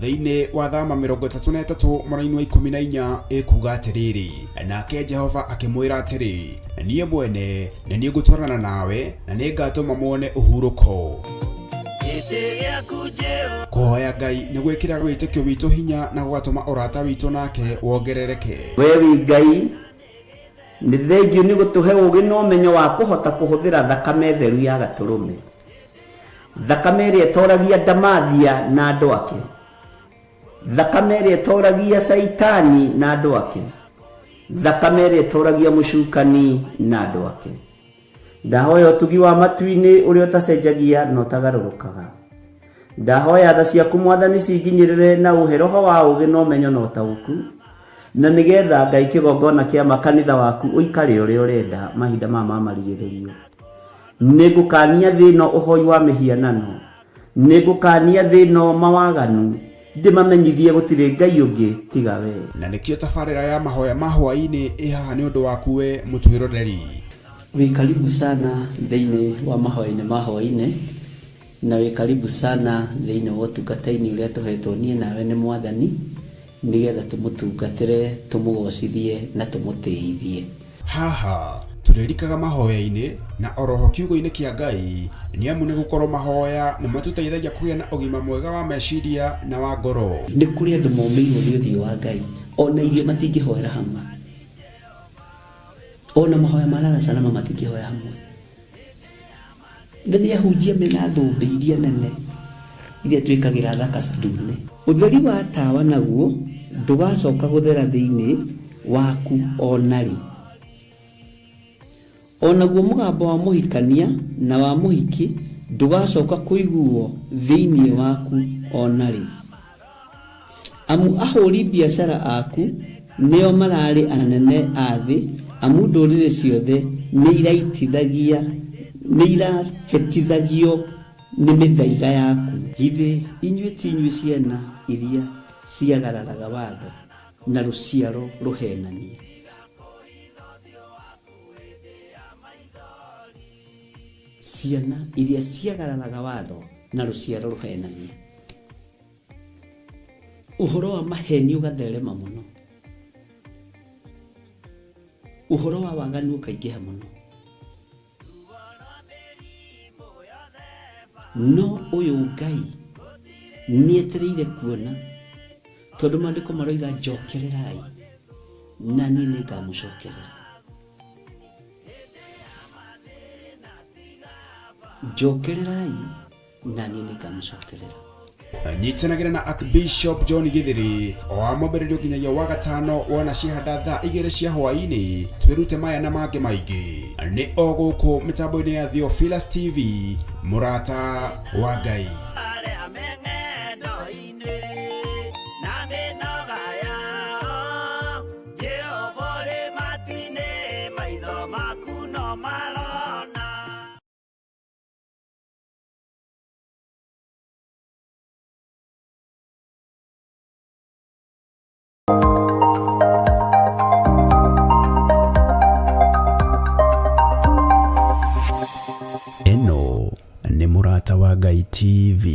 Thĩinĩ wa Thama 33 mũraini wa 14 ĩkuga atĩrĩrĩ, nake Jehova akĩmwĩra atĩrĩ, niĩ mwene nĩ niĩ ngũtwarana nawe na nĩ ngatũma muone ũhurũko. Kũhoya Ngai nĩ gwĩkĩraga wĩtĩkio witũ hinya na gũgatũma ũrata witũ nake wongerereke. We wĩ Ngai, nĩ thengiũ nĩ gũtũhe ũũgĩ na ũmenyo wa kũhota kũhũthĩra thakame theru ya Gatũrũme, thakame ĩrĩa ĩtoragia ndamathia na andũ ake, thakame ĩrĩa ĩtoragia Caitani na andũ ake, thakame ĩrĩa ĩtoragia mũcukani na andũ ake. Ndahoya ũtugi wa matu-inĩ ũrĩa ũtacenjagia na ũtagarũrũkaga. Ndahoya tha ciaku Mwathani cinginyĩrĩre na ũhe roho wa ũũgĩ na ũmenyo na ũtaũku, na nĩgetha Ngai kĩgongona kĩa makanitha waku ũikare ũrĩa ũrenda mahinda maya ma marigĩrĩrio. Nĩngũkania thĩ ĩno ũhoi wa mĩhianano, nĩngũkania thĩ ĩno mawaganu, ndĩmamenyithie gũtirĩ Ngai ũngĩ tiga we. Na nĩkĩo tabarĩra ya mahoya ma hwaĩ-inĩ ĩ haha nĩ ũndũ waku we mũtwĩroreri. Wĩ karibu sana thĩinĩ wa mahoya-inĩ ma hwaĩ-inĩ, na wĩ karibu sana thĩinĩ wa ũtungata-inĩ ũrĩa tũhetwo niĩ nawe nĩ Mwathani, nĩgetha tũmũtungatĩre, tũmũgocithie na tũmũtĩithie. Haha tũrĩrikaga mahoya-inĩ na oroho kiugo-inĩ kĩa Ngai, nĩ amu nĩ gũkorwo mahoya nĩ matũteithagia kũgĩa na ũgima mwega wa meciria na wa ngoro. Nĩ kũrĩ andũ momĩirwo nĩ ũthiũ wa Ngai, ona irio matingĩhoera hamwe, ona mahoya ma lala salama matingĩhoya hamwe. Na nĩ ahunjia mena thũmbĩ iria nene iria twĩkagĩra thaka ndune. Ũtheri wa tawa naguo ndũgacoka gũthera thĩinĩ waku o na rĩ. O naguo mũgambo wa mũhikania na wa mũhiki ndũgacoka kũiguo thĩinĩ waku o na rĩ. Amu ahũri biacara aku nĩo mararĩ anene a thĩ, amu ndũrĩrĩ ciothe nĩ irahĩtithagio nĩ mĩthaiga yaku. Githĩ inyuĩ ti inyuĩ ciana iria ciagararaga watho na rũciaro rũhenanie? Ciana iria ciagararaga watho na rũciaro rũhenanie. Ũhoro wa maheni ũgatherema mũno, ũhoro wa waganu ũkaingĩha mũno, no ũyũ Ngai nĩetereire kuona, tondũ maandĩko maroiga njokererai na niĩ nĩngamũcokerera. Njokererai na niĩ nĩngamũcokerera. Nyitanagĩra na Archbishop John Githiri o wa mwambĩrĩrio nginyagia wa gatano wona ciahanda thaa 2 cia hwaĩ-inĩ, twĩrute maya na mangĩ maingĩ. Nĩ o gũkũ mĩtambo-inĩ ya Theophilus TV, mũrata wa Ngai. Ĩno nĩ Mũrata wa Ngai TV.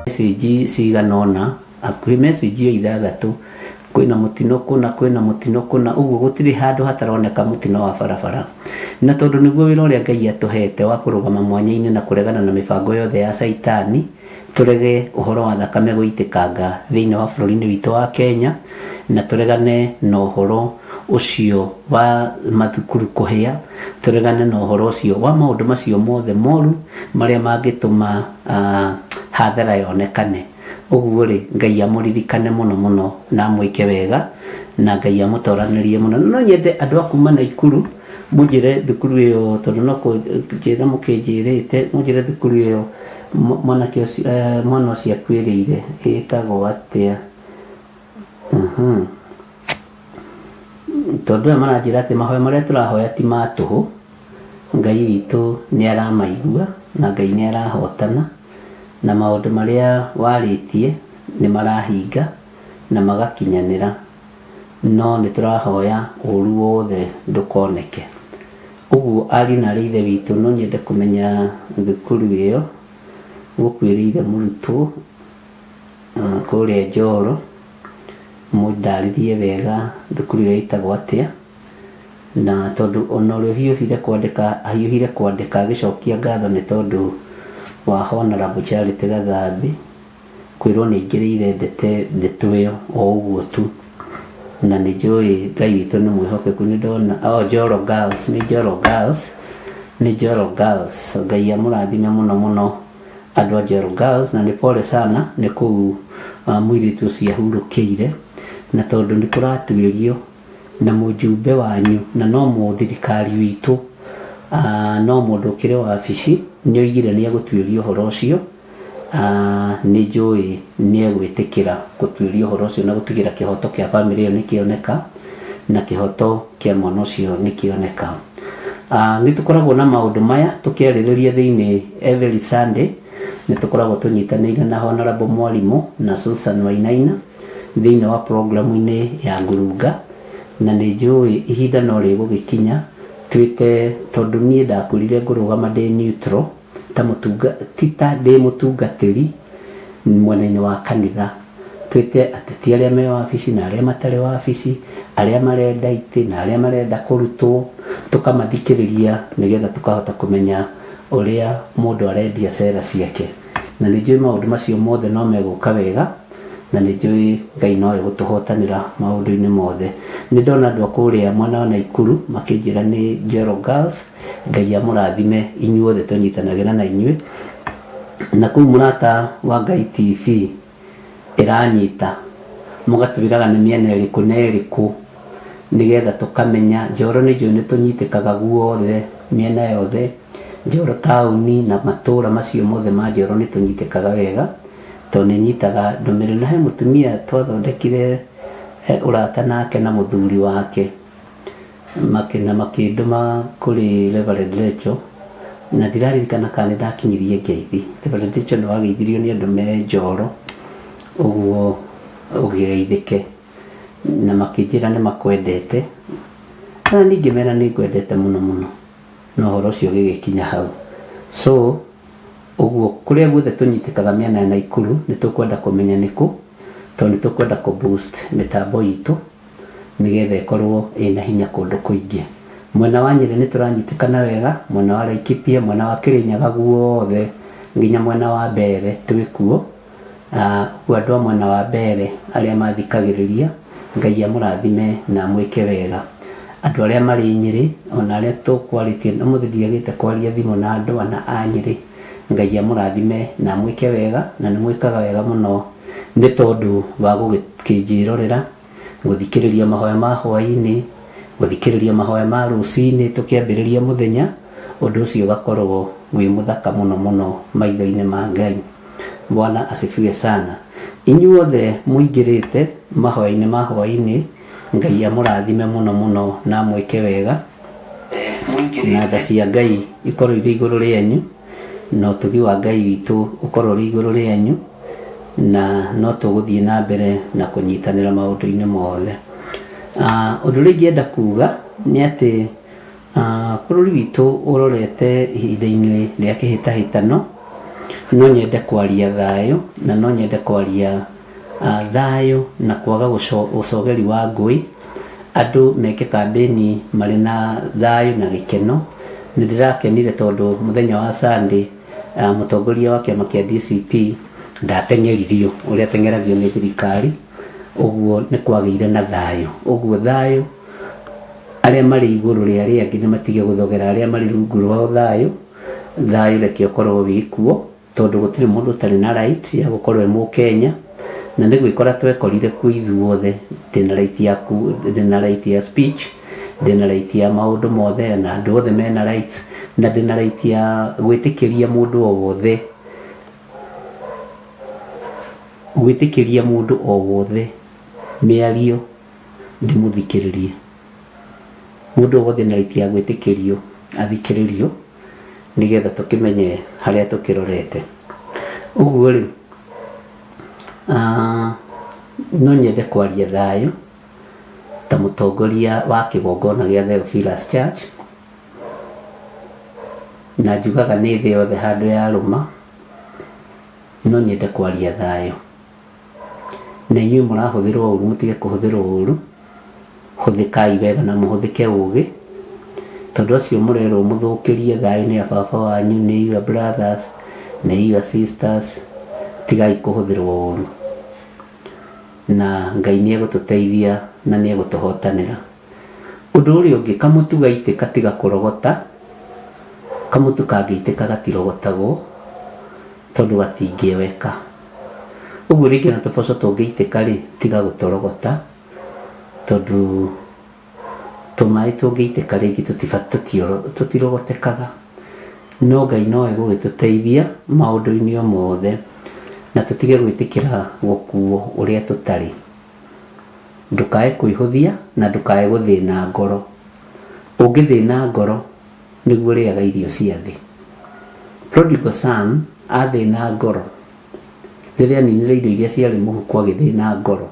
Message cigana ũna, hakuhĩ message o ithathatũ, kwĩna mũtino kũna, kwĩna mũtino kũna, ũguo gũtirĩ handũ hataroneka mũtino wa barabara. Na tondũ nĩguo wĩra ũrĩa Ngai atũhete wa kũrũgama mwanya-inĩ na kũregana na mĩbango yothe ya Caitani, tũrege ũhoro wa thakame gũitĩkanga thĩinĩ wa bũrũri-inĩ witũ wa Kenya, na tũregane na ũhoro ũcio wa mathukuru kũhĩa, tũregane na ũhoro ũcio wa maũndũ macio mothe moru marĩa mangĩtũma hathara yonekane. Ũguo rĩ, Ngai amũririkane mũno mũno na amwĩke wega, na Ngai amũtoranĩrie mũno. No nyende andũ a kuma Naikuru mũnjĩre thukuru ĩyo, tondũ no kũnjĩra mũkĩnjĩrĩte, mũnjĩre thukuru ĩyo mwanake ũcio, mwana ũcio akuĩrĩire ĩtagwo atĩa. Tondũ aya maranjĩra atĩ mahoya marĩa tũrahoya ti ma tũhũ, Ngai witũ nĩ aramaigua na Ngai nĩ arahotana. Na maũndũ marĩa warĩtie nĩ marahinga na magakinyanĩra, no nĩ tũrahoya ũru wothe ndũkoneke. Ũguo ariũ na aarĩ a Ithe witũ, no nyende kũmenya thukuru ĩyo gũkuĩrĩire mũrutwo kũrĩa Njoro, mũndarĩrie wega thukuru ĩyo ĩtagwo atĩa, na tondũ ona ũrĩa ũhiũhire kwandĩka ahiũhire kwandĩka agĩcokia ngatho nĩ tondũ wa Honorable Charity Gathambi kwĩrwo nĩ aingĩrĩire ndeto ĩyo o ũguo tu. Na nĩ njũĩ Ngai witũ nĩ mwĩhokeku, nĩ ndona oh, Njoro Girls, nĩ Njoro Girls, nĩ Njoro Girls. Ngai amũrathime mũno mũno andũ a Njoro Girls, na nĩ pole sana nĩ kũu mũirĩtu ũcio ahurũkĩire, na tondũ nĩ kũratuĩrio na mũjumbe wanyu na no mũthirikari witũ, no mũndũ ũkĩrĩ wabici nĩ oigire nĩ egũtuĩria ũhoro ũcio. Nĩ njũĩ nĩ egwĩtĩkĩra gũtuĩria ũhoro ũcio na gũtigĩra kĩhoto kĩa bamĩrĩ ĩyo nĩ kĩoneka na kĩhoto kĩa mwana ũcio nĩ kĩoneka. Nĩ tũkoragwo na maũndũ maya tũkĩarĩrĩria thĩinĩ every Sunday, nĩ tũkoragwo tũnyitanĩire na Honorable Mwarimũ na Susan Wainaina thĩinĩ wa programu-inĩ ya Ngurunga, na nĩ njũĩ ihinda no rĩgũgĩkinya twĩte, tondũ niĩ ndakwĩrire ngũrũgama ndĩ neutral ta mũtunga, ti ta ndĩ mũtungatĩri mwena-inĩ wa kanitha, twĩte ateti arĩa me wabici na arĩa matarĩ wabici, arĩa marenda itĩ na arĩa marenda kũrutwo, tũkamathikĩrĩria nĩgetha tũkahota kũmenya ũrĩa mũndũ arendia cera ciake. Na nĩ njũĩ maũndũ macio mothe no megũka wega, na nĩ njũĩ Ngai no egũtũhotanĩra maũndũ-inĩ mothe. Nĩ ndona andũ a kũrĩa mwena wa Naikuru makĩnjĩra nĩ Njoro Girls, Ngai amũrathime inyuothe tũnyitanagĩra na inyuĩ. Na kũu Mũrata wa Ngai TV ĩranyita, mũgatwĩraga nĩ mĩena ĩrĩkũ na ĩrĩkũ nĩgetha tũkamenya. Njoro nĩ njũĩ nĩ tũnyitĩkaga guothe, mĩena yothe, Njoro taũni na matũra macio mothe ma Njoro nĩ tũnyitĩkaga wega, tondũ nĩ nyitaga ndũmĩrĩri. Na he mũtumia twathondekire ũrata nake na mũthuri wake, na makĩndũma kũrĩ Reverend Rachel, na ndiraririkana kana nĩ ndakinyirie ngeithi. Reverend Rachel nĩ wageithirio nĩ andũ me Njoro, ũguo ũgĩgeithĩke, na makĩnjĩra nĩ makwendete, na ningĩ mera nĩ ngwendete mũno mũno, na ũhoro ũcio ũgĩgĩkinya hau. So ũguo kũrĩa guothe tũnyitĩkaga mĩena ya Naikuru nĩ tũkwenda kũmenya nĩkũ, tondũ nĩ tũkwenda kũ boost mĩtambo itũ nĩgetha ĩkorwo ĩna hinya kũndũ kũingĩ. Mwena wa Nyĩrĩ nĩ tũranyitĩkana wega, mwena wa Laikipia, mwena wa Kĩrĩnyaga guothe nginya mwena wa Mbere twĩ kuo. Ũguo andũ a mwena wa Mbere arĩa mathikagĩrĩria, Ngai amũrathime na amwĩke wega. Andũ arĩa marĩ Nyĩrĩ ona arĩa tũkwarĩtie, ũmũthĩ ndiagĩte kwaria thimũ na andũ ana a Nyĩrĩ, Ngai amũrathime na amwĩke wega, na nĩ mwĩkaga wega mũno nĩ tondũ wa gũkĩnjĩrorera, gũthikĩrĩria mahoya ma hwaĩ-inĩ, gũthikĩrĩria mahoya ma rũcinĩ tũkĩambĩrĩria mũthenya, ũndũ ũcio ũgakorwo wĩ mũthaka mũno mũno maitho-inĩ ma Ngai. Bwana asifiwe sana. Inyuothe mũingĩrĩte mahoya-inĩ ma hwaĩ-inĩ, Ngai amũrathime mũno mũno na amwĩke wega, na tha cia Ngai ikorwo irĩ igũrũ rĩanyu, na ũtugi wa Ngai witũ ũkorwo ũrĩ igũrũ rĩanyu, na no tũgũthiĩ na mbere na kũnyitanĩra maũndũ-inĩ mothe. Ũndũ ũrĩa ingĩenda kuga nĩ atĩ bũrũri witũ ũrorete ihinda-inĩ rĩa kĩhĩtahĩtano, no nyende kwaria thayũ, na no nyende kwaria thayũ na kwaga ũcogeri wa ngũĩ, andũ meke kambĩni marĩ na thayũ na gĩkeno. Nĩ ndĩrakenire tondũ mũthenya wa Sunday, mũtongoria wa kĩama kĩa DCP ndateng'eririo ũrĩa ateng'eragio nĩ thirikari, ũguo nĩ kwagĩire na thayũ. Ũguo thayũ, arĩa marĩ igũrũ rĩa arĩa angĩ nĩ matige gũthogera arĩa marĩ rungu rwao thayũ, thayũ reke ũkorwo wĩ kuo, tondũ gũtirĩ mũndũ ũtarĩ na right ya gũkorwo e mũkenya, na nĩ gwĩkora twekorire kuo ithuothe. Ndĩna right ya ku, ndĩna right ya speech, ndĩna right ya maũndũ mothe, na andũ othe mena right, na ndĩna right ya gwĩtĩkĩria mũndũ o wothe, gwĩtĩkĩria mũndũ o wothe mĩario ndĩmũthikĩrĩrie. Mũndũ o wothe na right ya gwĩtĩkĩrio athikĩrĩrio, nĩgetha tũkĩmenye harĩa tũkĩrorete. Ũguo rĩ, no nyende kwaria thayũ ta mũtongoria wa kĩgongona gĩa Theophilus Church, na njugaga nĩ thĩ yothe handũ yarũma, no nyende kwaria thayũ. Na inyuĩ mũrahũthĩrwo ũru mũtige kũhũthĩrwo ũru, hũthĩkai wega na mũhũthĩke ũgĩ, tondũ acio mũrerwo mũthũkĩrie thayũ nĩ a baba wanyu, nĩ your brothers, nĩ your sisters, tigai kũhũthĩrwo ũru. Na Ngai nĩ egũtũteithia na nĩ egũtũhotanĩra. Ũndũ ũrĩa ũngĩ, kamũtu gaitĩka tiga kũrogota, kamũtu kangĩitĩka gatirogotagwo, tondũ gatingĩoeka. Ũguo rĩngĩ ona tũboco tũngĩitĩka rĩ, tiga gũtũrogota, tondũ tũmaĩ tũngĩitĩka rĩngĩ tũtirogotekaga. No Ngai no egũgĩtũteithia maũndũ-inĩ o mothe, na tũtige gwĩtĩkĩra gũkuo ũrĩa tũtarĩ. Ndũkae kwĩhũthia na ndũkae gũthĩna ngoro. Ũngĩthĩna ngoro nĩguo ũrĩaga irio cia thĩ. Prodigal son athĩna ngoro, rĩrĩa aninire indo iria ciarĩ mũhuko agĩthĩna ngoro,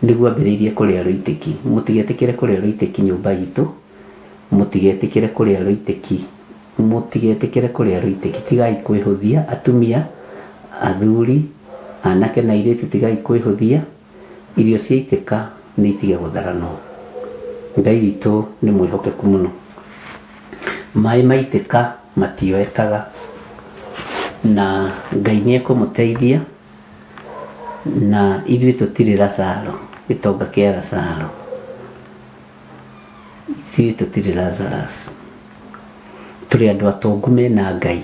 nĩguo ambĩrĩirie kũrĩa rũitĩki. Mũtigetĩkĩre kũrĩa rũitĩki nyũmba itũ, mũtigetĩkĩre kũrĩa rũitĩki, mũtigetĩkĩre kũrĩa rũitĩki. Tigai kwĩhũthia atumia, athuri, anake na airĩtu tigai kwĩhũthia. Irio ciaitĩka nĩ itige gũtharanwo. Ngai witũ nĩ mwĩhokeku mũno. Maĩ maitĩka matioekaga, na Ngai nĩ ekũmũteithia, na ithuĩ tũtirĩ Lazaro, gĩtonga kĩa Lazaro. Ithuĩ tũtirĩ Lazarus. Tũrĩ andũ atongu mena Ngai.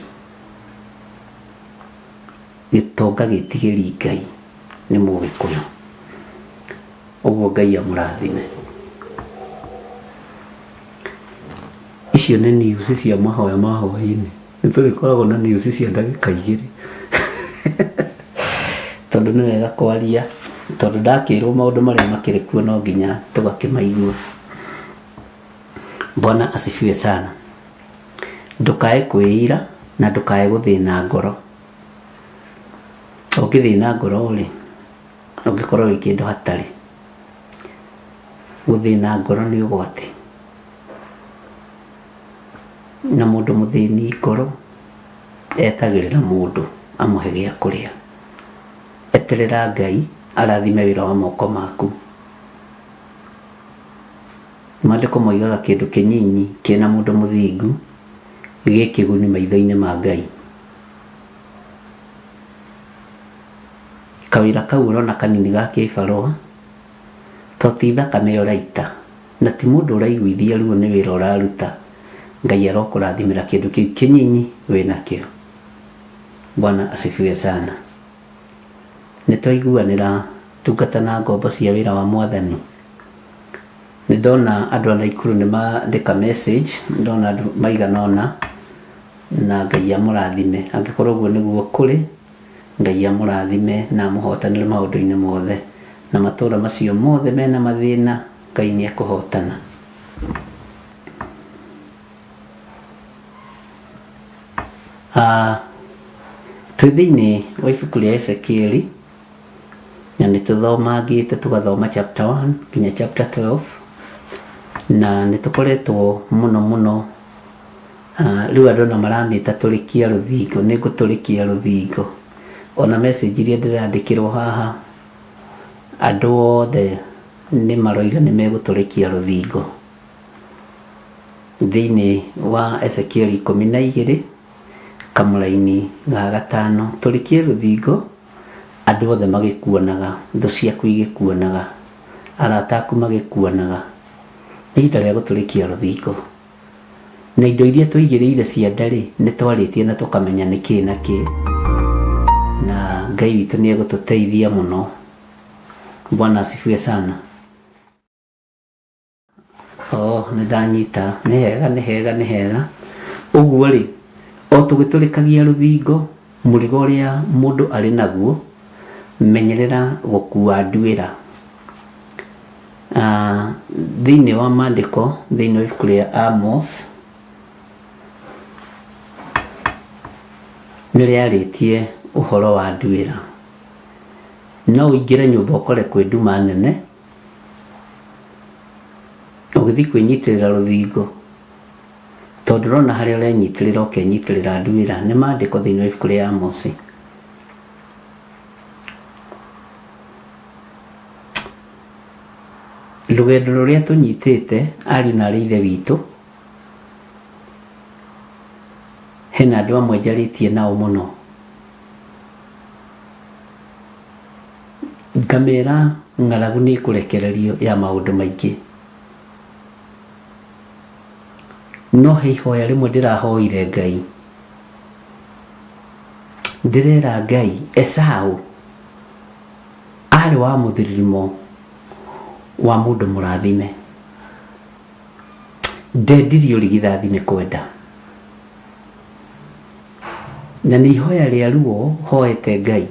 Gĩtonga gĩtigĩri Ngai nĩ Mũgĩkũyũ. Ũguo Ngai amũrathime. Icio nĩ news cia mahoya ma hwainĩ. Nĩ tũrĩkoragwo na news cia ndagĩka igĩrĩ. Tondũ nĩ wega kwaria, tondũ ndakĩrwo maũndũ marĩa makĩrĩ kuo no nginya tũgakĩmaigua. Bwana asifiwe sana. Ndũkae kwĩira na ndũkae gũthĩna ngoro. Ũngĩthĩna ngoro rĩ, ũngĩkorwo wĩ kĩndũ hatarĩ. Gũthĩna ngoro nĩ ũgwati. Na mũndũ mũthĩni ngoro etagĩrĩra mũndũ amũhe gĩa kũrĩa. Eterera Ngai arathime wĩra wa moko maku. Maandĩko moigaga kĩndũ kĩnyinyi kĩna mũndũ mũthingu gĩ kĩguni maitho-inĩ ma Ngai. Kawĩra kau ũrona kanini ga kĩbarũa, to ti thakame ũraita, na ti mũndũ ũraiguithia ruo nĩ wĩra ũraruta, Ngai arokũrathimĩra kĩndũ kĩu kĩnyinyi wĩnakĩo. Bwana asifiwe sana. Nĩ twaiguanĩra ndungata na ngombo cia wĩra wa Mwathani. Nĩ ndona andũ a Naikuru nĩ mandĩka message, nĩ ndona andũ maigana ũna, na Ngai amũrathime. Angĩkorwo ũguo nĩguo kũrĩ, Ngai amũrathime na amũhotanĩre maũndũ-inĩ mothe. Na matũra macio mothe mena mathĩna, Ngai nĩ ekũhotana. Twĩ thĩinĩ wa ibuku rĩa Ezekieli, na nĩ tũthomangĩte tũgathoma chapter 1 nginya chapter 12, na nĩ tũkoretwo mũno mũno, rĩu andũ ona maramĩta tũrĩkia rũthingo, nĩ ngũtũrĩkia rũthingo. Ona message iria ndĩrandĩkĩrwo haha, andũ othe nĩ maroiga nĩ megũtũrĩkia rũthingo. Thĩinĩ wa Ezekieli 12 kamũraini ga gatano, tũrĩkie rũthingo andũ othe magĩkuonaga, thũ ciaku igĩkuonaga, arata aku magĩkuonaga. Nĩ ihinda rĩa gũtũrĩkia rũthingo. Na indo iria tũigĩrĩire ciande rĩ, nĩ twarĩtie na tũkamenya nĩ kĩ na kĩ. Na Ngai witũ nĩ egũtũteithia mũno. Bwana asifiwe sana. Oh, nĩ ndanyita. Nĩ hega, nĩ hega, nĩ hega. Ũguo rĩ, o tũgĩtũrĩkagia rũthingo, mũrigo ũrĩa mũndũ arĩ naguo, menyerera gũkua nduĩra. Thĩinĩ wa maandĩko, thĩinĩ wa ibuku rĩa Amos, nĩ rĩarĩtie ũhoro wa nduĩra. No ũingĩre nyũmba ũkore kwĩ nduma nene, ũgĩthiĩ kwĩnyitĩrĩra rũthingo, tondũ ndũrona harĩa ũrenyitĩrĩra ũkenyitĩrĩra nduĩra. Nĩ maandĩko thĩinĩ wa ibuku rĩa Amosi. Rũgendo rũrĩa tũnyitĩte ariũ na arĩ ithe witũ, hena andũ amwe njarĩtie nao mũno, ngamera ng'aragu nĩ ĩkũrekererio ya maũndũ maingĩ. No he ihoya rĩmwe ndĩrahoire Ngai, ndĩrera Ngai Esau arĩ wa mũthirimo wa mũndũ mũrathime. Ndendirie ũrigithathi nĩ kwenda. Na nĩ ihoya rĩa ruo hoete Ngai,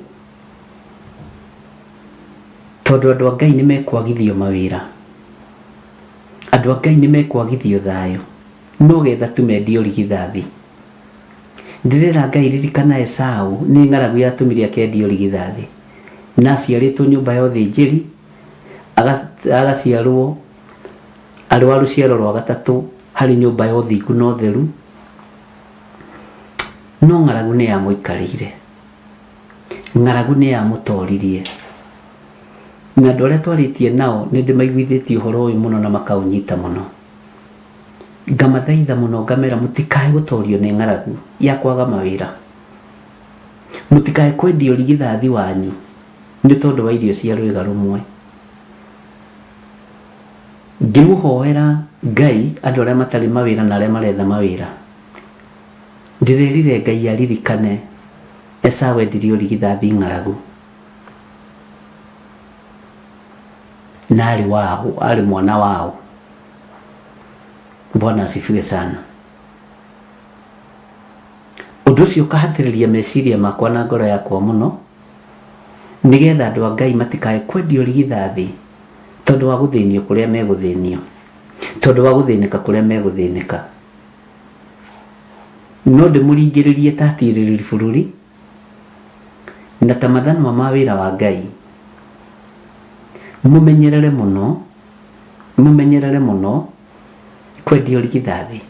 tondũ andũ a Ngai nĩ mekwagithio mawĩra, andũ a Ngai nĩ mekwagithio thayũ, no getha tu mendie ũrigithathi. Ndĩrera Ngai ririkana Esau nĩ ng'aragu yatũmire akendia ũrigithathi. Na aciarĩtwo nyũmba ya ũthĩnjĩri, agaciarwo arĩ wa rũciaro rwa gatatũ harĩ nyũmba ya ũthingu na ũtheru, no ng'aragu nĩ yamũikarĩire, ng'aragu nĩ yamũtoririe. Na andũ arĩa twarĩtie nao nĩ ndĩmaiguithĩtie ũhoro ũyũ mũno na makaũnyita mũno. Ngamathaitha mũno ngamera mũtikae gũtorio nĩ ng'aragu ya kwaga mawĩra, mũtikae kwendia ũrigithathi wanyu nĩ tondũ wa irio cia rwĩga rũmwe. Ngĩmũhoera Ngai andũ arĩa matarĩ mawĩra na arĩa maretha mawĩra, ndĩrerire Ngai aririkane Esau endirie ũrigithathi ng'aragu na arĩ wao, arĩ mwana wao. Bwana asifiwe sana. Ũndũ ũcio ũkahatĩrĩria meciria makwa na ngoro yakwa mũno, nĩgetha andũ a Ngai matikae kwendia ũrigithathi tondũ wa gũthĩnio kũrĩa megũthĩnio, tondũ wa gũthĩnĩka kũrĩa megũthĩnĩka. No ndĩmũringĩrĩrie ta atirĩrĩri bũrũri na ta mathanwa ma wĩra wa Ngai, mũmenyerere mũno, mũmenyerere mũno kwendia ũrigithathi.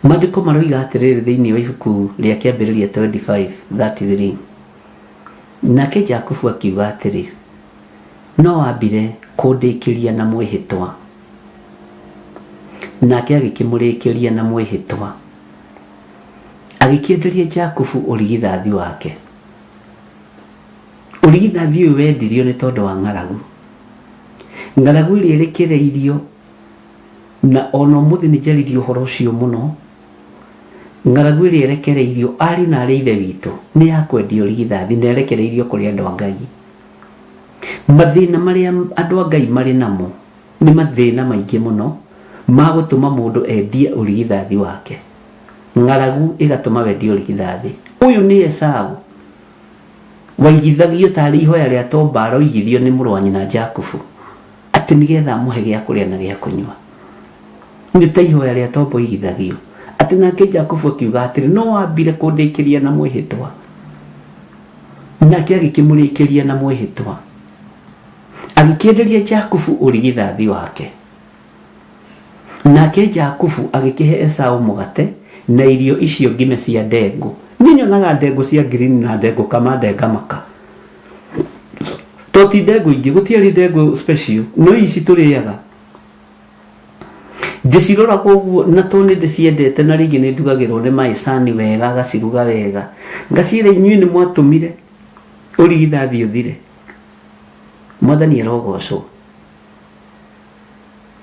Maandĩko maroiga atĩrĩrĩ thĩinĩ wa ibuku rĩa Kĩambĩrĩria 25:33, nake Jakubu akiuga atĩrĩ, no wambire kũndĩkĩria na mwĩhĩtwa. Nake agĩkĩmũrĩkĩria na mwĩhĩtwa, agĩkĩenderia Jakubu ũrigithathi wake. Ũrigithathi ũyũ wendirio nĩ tondũ wa ng'aragu. Ng'aragu ĩrĩa ĩrekereirio, na ona ũmũthĩ nĩ njaririe ũhoro ũcio mũno, ng'aragu ĩrĩa ĩrekereirio ariũ na arĩ ithe witũ nĩ ya kwendia ũrigithathi na ĩrekereirio kũrĩ andũ a Ngai. Mathĩna marĩa andũ a Ngai marĩ namo nĩ mathĩna maingĩ mũno ma gũtũma mũndũ endie ũrigithathi wake. Ng'aragu ĩgatũma wendie ũrigithathi. Ũyũ nĩ Esau waigithagio tarĩ ihoya rĩa tomba aroigithio nĩ mũrũ wa nyina Jakubu atĩ nĩgetha amũhe gĩa kũrĩa na gĩa kũnyua. Nĩ ta ihoya rĩa tombo oigithagio atĩ nake Jakubu akiuga atĩrĩ, no wambire kũndĩkĩria na mwĩhĩtwa. Nake agĩkĩmũrĩkĩria na mwĩhĩtwa, agĩkĩenderia Jakubu ũrigithathi wake. Nake Jakubu agĩkĩhe Esau mũgate na irio icio ngime cia ndengũ. Niĩ nyonaga ndengũ cia green na ndengũ kama ndengamaka. To ti ndengũ ingĩ, gũtiarĩ ndengũ special, no ici tũrĩaga. Ndĩciroraga ũguo na to nĩ ndĩciendete na rĩngĩ nĩ ndugagĩrwo nĩ maicani wega, agaciruga wega. Ngaciĩra inyuĩ nĩ mwatũmire ũrigithathi ũthire. Mwathani arogocwo.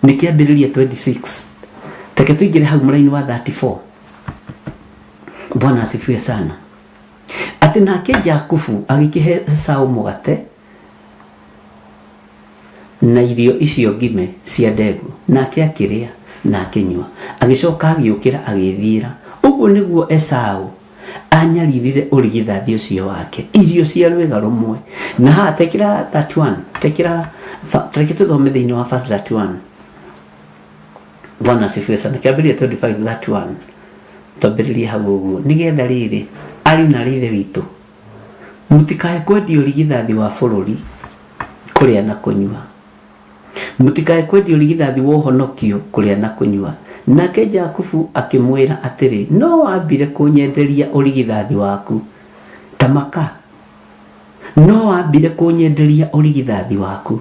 Nĩ Kĩambĩrĩria 26. Reke tũingĩre hau mũraini wa 34. Bwana asifiwe sana. Atĩ nake Jakubu agĩkĩhe Esau mũgate na irio icio ngime cia ndengũ, nake akĩrĩa na akĩnyua, agĩcoka agĩũkĩra agĩĩthiĩra. Ũguo nĩguo Esau anyaririre ũrigithathi ũcio wake, irio cia rwĩga rũmwe. Na haha tekĩra 31, tekĩra, reke tũthome thĩinĩ wa verse 31. Bwana asifiwe sana. Kĩambĩrĩria 25 31. Twambĩrĩrie hau ũguo nĩgetha rĩrĩ, ariũ na aarĩ a Ithe witũ, mũtikae kwendia ũrigithathi wa bũrũri kũrĩa na kũnyua. Mũtikae kwendia ũrigithathi wa ũhonokio kũrĩa na kũnyua. Nake Jakubu akĩmwĩra atĩrĩ, No wambire kũnyenderia ũrigithathi waku. Ta maka. No wambire kũnyenderia ũrigithathi waku.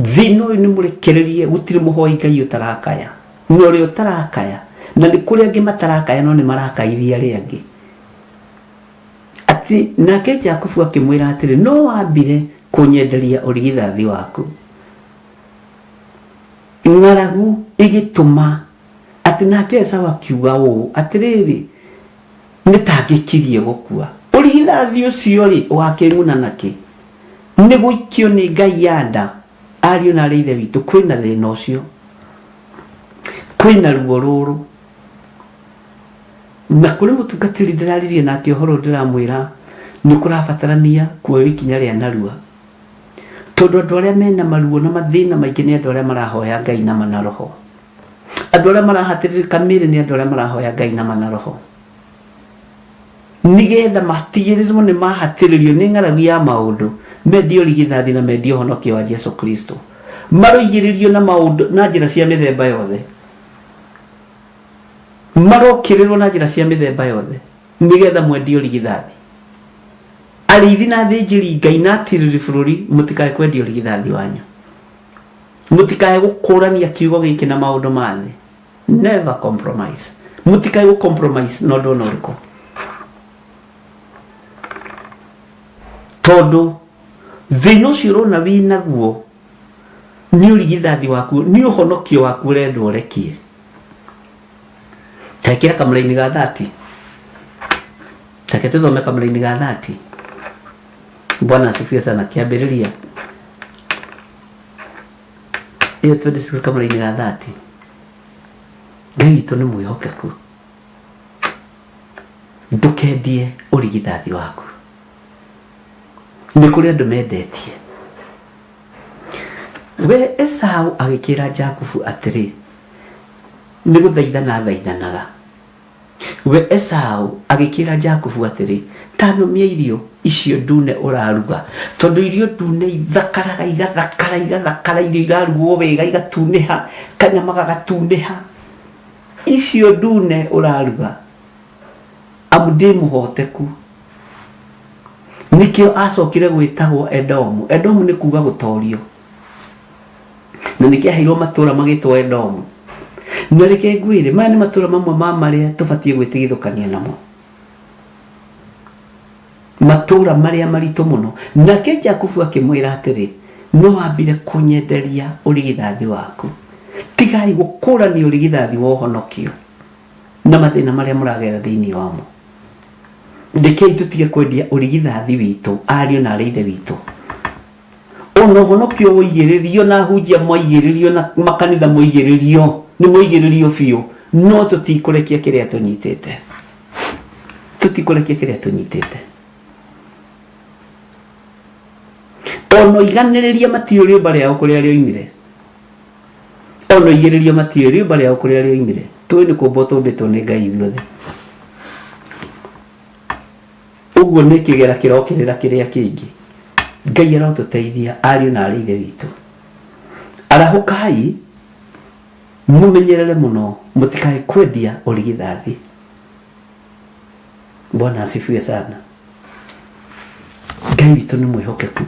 Thĩna ũyũ nĩ mũrekererie, gũtirĩ mũhoi Ngai ũtarakaya. Na ũrĩa ũtarakaya, na nĩ kũrĩ angĩ matarakaya no nĩ marakaithia arĩa angĩ. Atĩ nake Jakubu akĩmwĩra atĩrĩ, no wambire kũnyenderia ũrigithathi waku. Ng'aragu ĩgĩtũma atĩ nake Esau akiuga ũũ, atĩrĩrĩ, nĩ ta ngĩkirie gũkua. Ũrigithathi ũcio-rĩ, ũgakĩng'una nakĩ? Nĩ gũikio nĩ Ngai ya nda. Ariũ na aarĩ a Ithe witũ, kwĩna thĩna ũcio, kwĩna ruo rũrũ. Na kũrĩ mũtungatĩri ndĩraririe nake ũhoro ndĩramwĩra nĩ kũrabatarania kuoywo ikinya rĩa narua. Tondũ andũ arĩa mena maruo na mathĩna maingĩ nĩ andũ arĩa marahoya Ngai na ma na roho. Andũ arĩa marahatĩrĩrĩka mĩĩrĩ nĩ andũ arĩa marahoya Ngai na ma na roho. Nĩgetha matigĩrĩrwo nĩ mahatĩrĩrio nĩ ng'aragu ya maũndũ, mendie ũrigithathi na mendie ũhonokio wa Jesu Kristo. Maroigĩrĩrio na maũndũ na njĩra cia mĩthemba yothe. Marokĩrĩrwo na njĩra cia mĩthemba yothe nĩgetha mwendie ũrigithathi. Arĩithi na athĩnjĩri Ngai na atirĩrĩri bũrũri mũtikae kwendia ũrigithathi wanyu. Mũtikae gũkũrania kiugo gĩkĩ na maũndũ ma thĩ. Never compromise. Mũtikae gũ compromise na ũndũ ona ũrĩkũ. Tondũ thĩna ũcio ũrona wĩ naguo nĩ ũrigithathi waku, nĩ ũhonokio waku ũrendwo ũrekie. Ta ĩkĩra kamũraini ga thati. Reke tũthome kamũraini ga thati. Bwana asifiwe sana. Kĩambĩrĩria ĩyo 26 kamũraini ga thati. Ngai witũ nĩ mwĩhokeku. Ndũkendie ũrigithathi waku. Nĩ kũrĩ andũ mendetie. We Esau agĩkĩra Jakubu atĩrĩ, nĩ gũthaithana athaithanaga. We Esau agĩkĩra Jakubu atĩrĩ, Ta nũmia irio icio ndune ũraruga, tondũ irio ndune ithakaraga, igathakara, igathakara, irio irarugwo wega igatunĩha, kanyama gagatunĩha. Icio ndune ũraruga, amu ndĩ mũhoteku. Nĩkĩo acokire gwĩtagwo Edomu. Edomu nĩ kuga gũtorio. Na nĩkĩo aheirwo matũra magĩtwo Edomu. Na reke ngwĩre, maya nĩ matũra mamwe ma marĩa tũbatiĩ gwĩtigithũkania namo. Matũra marĩa maritũ mũno. Nake Jakubu akĩmwĩra atĩrĩ, no wambire kũnyenderia ũrigithathi waku. Tigai gũkũrania ũrigithathi wa ũhonokio na mathĩna marĩa mũragerera thĩinĩ wamo. Rekei tũtige kwendia ũrigithathi witũ, ariũ na aarĩ a Ithe witũ. Ona ũhonokio woigĩrĩrio na ahunjia moigĩrĩrio na makanitha moigĩrĩrio, nĩ moigĩrĩrio biũ, no tũtikũrekia kĩrĩa tũnyitĩte. Tũtikũrekia kĩrĩa tũnyitĩte. Ona oiganĩrĩria matiũĩ rĩũmba rĩao kũrĩa rĩoimire. Ona oigĩrĩrio matiũĩ rĩũmba rĩao kũrĩa rĩoimire. Tũĩ nĩ kũmbwo tũmbĩtwo nĩ Ngai ithuothe. Ũguo nĩ kĩgera kĩrokĩrĩra kĩrĩa kĩngĩ. Ngai arotũteithia ariũ na aarĩ a Ithe witũ. Arahũkai mũmenyerere mũno mũtikae kwendia ũrigithathi. Bwana asifiwe sana. Ngai witũ nĩ mwĩhokeku.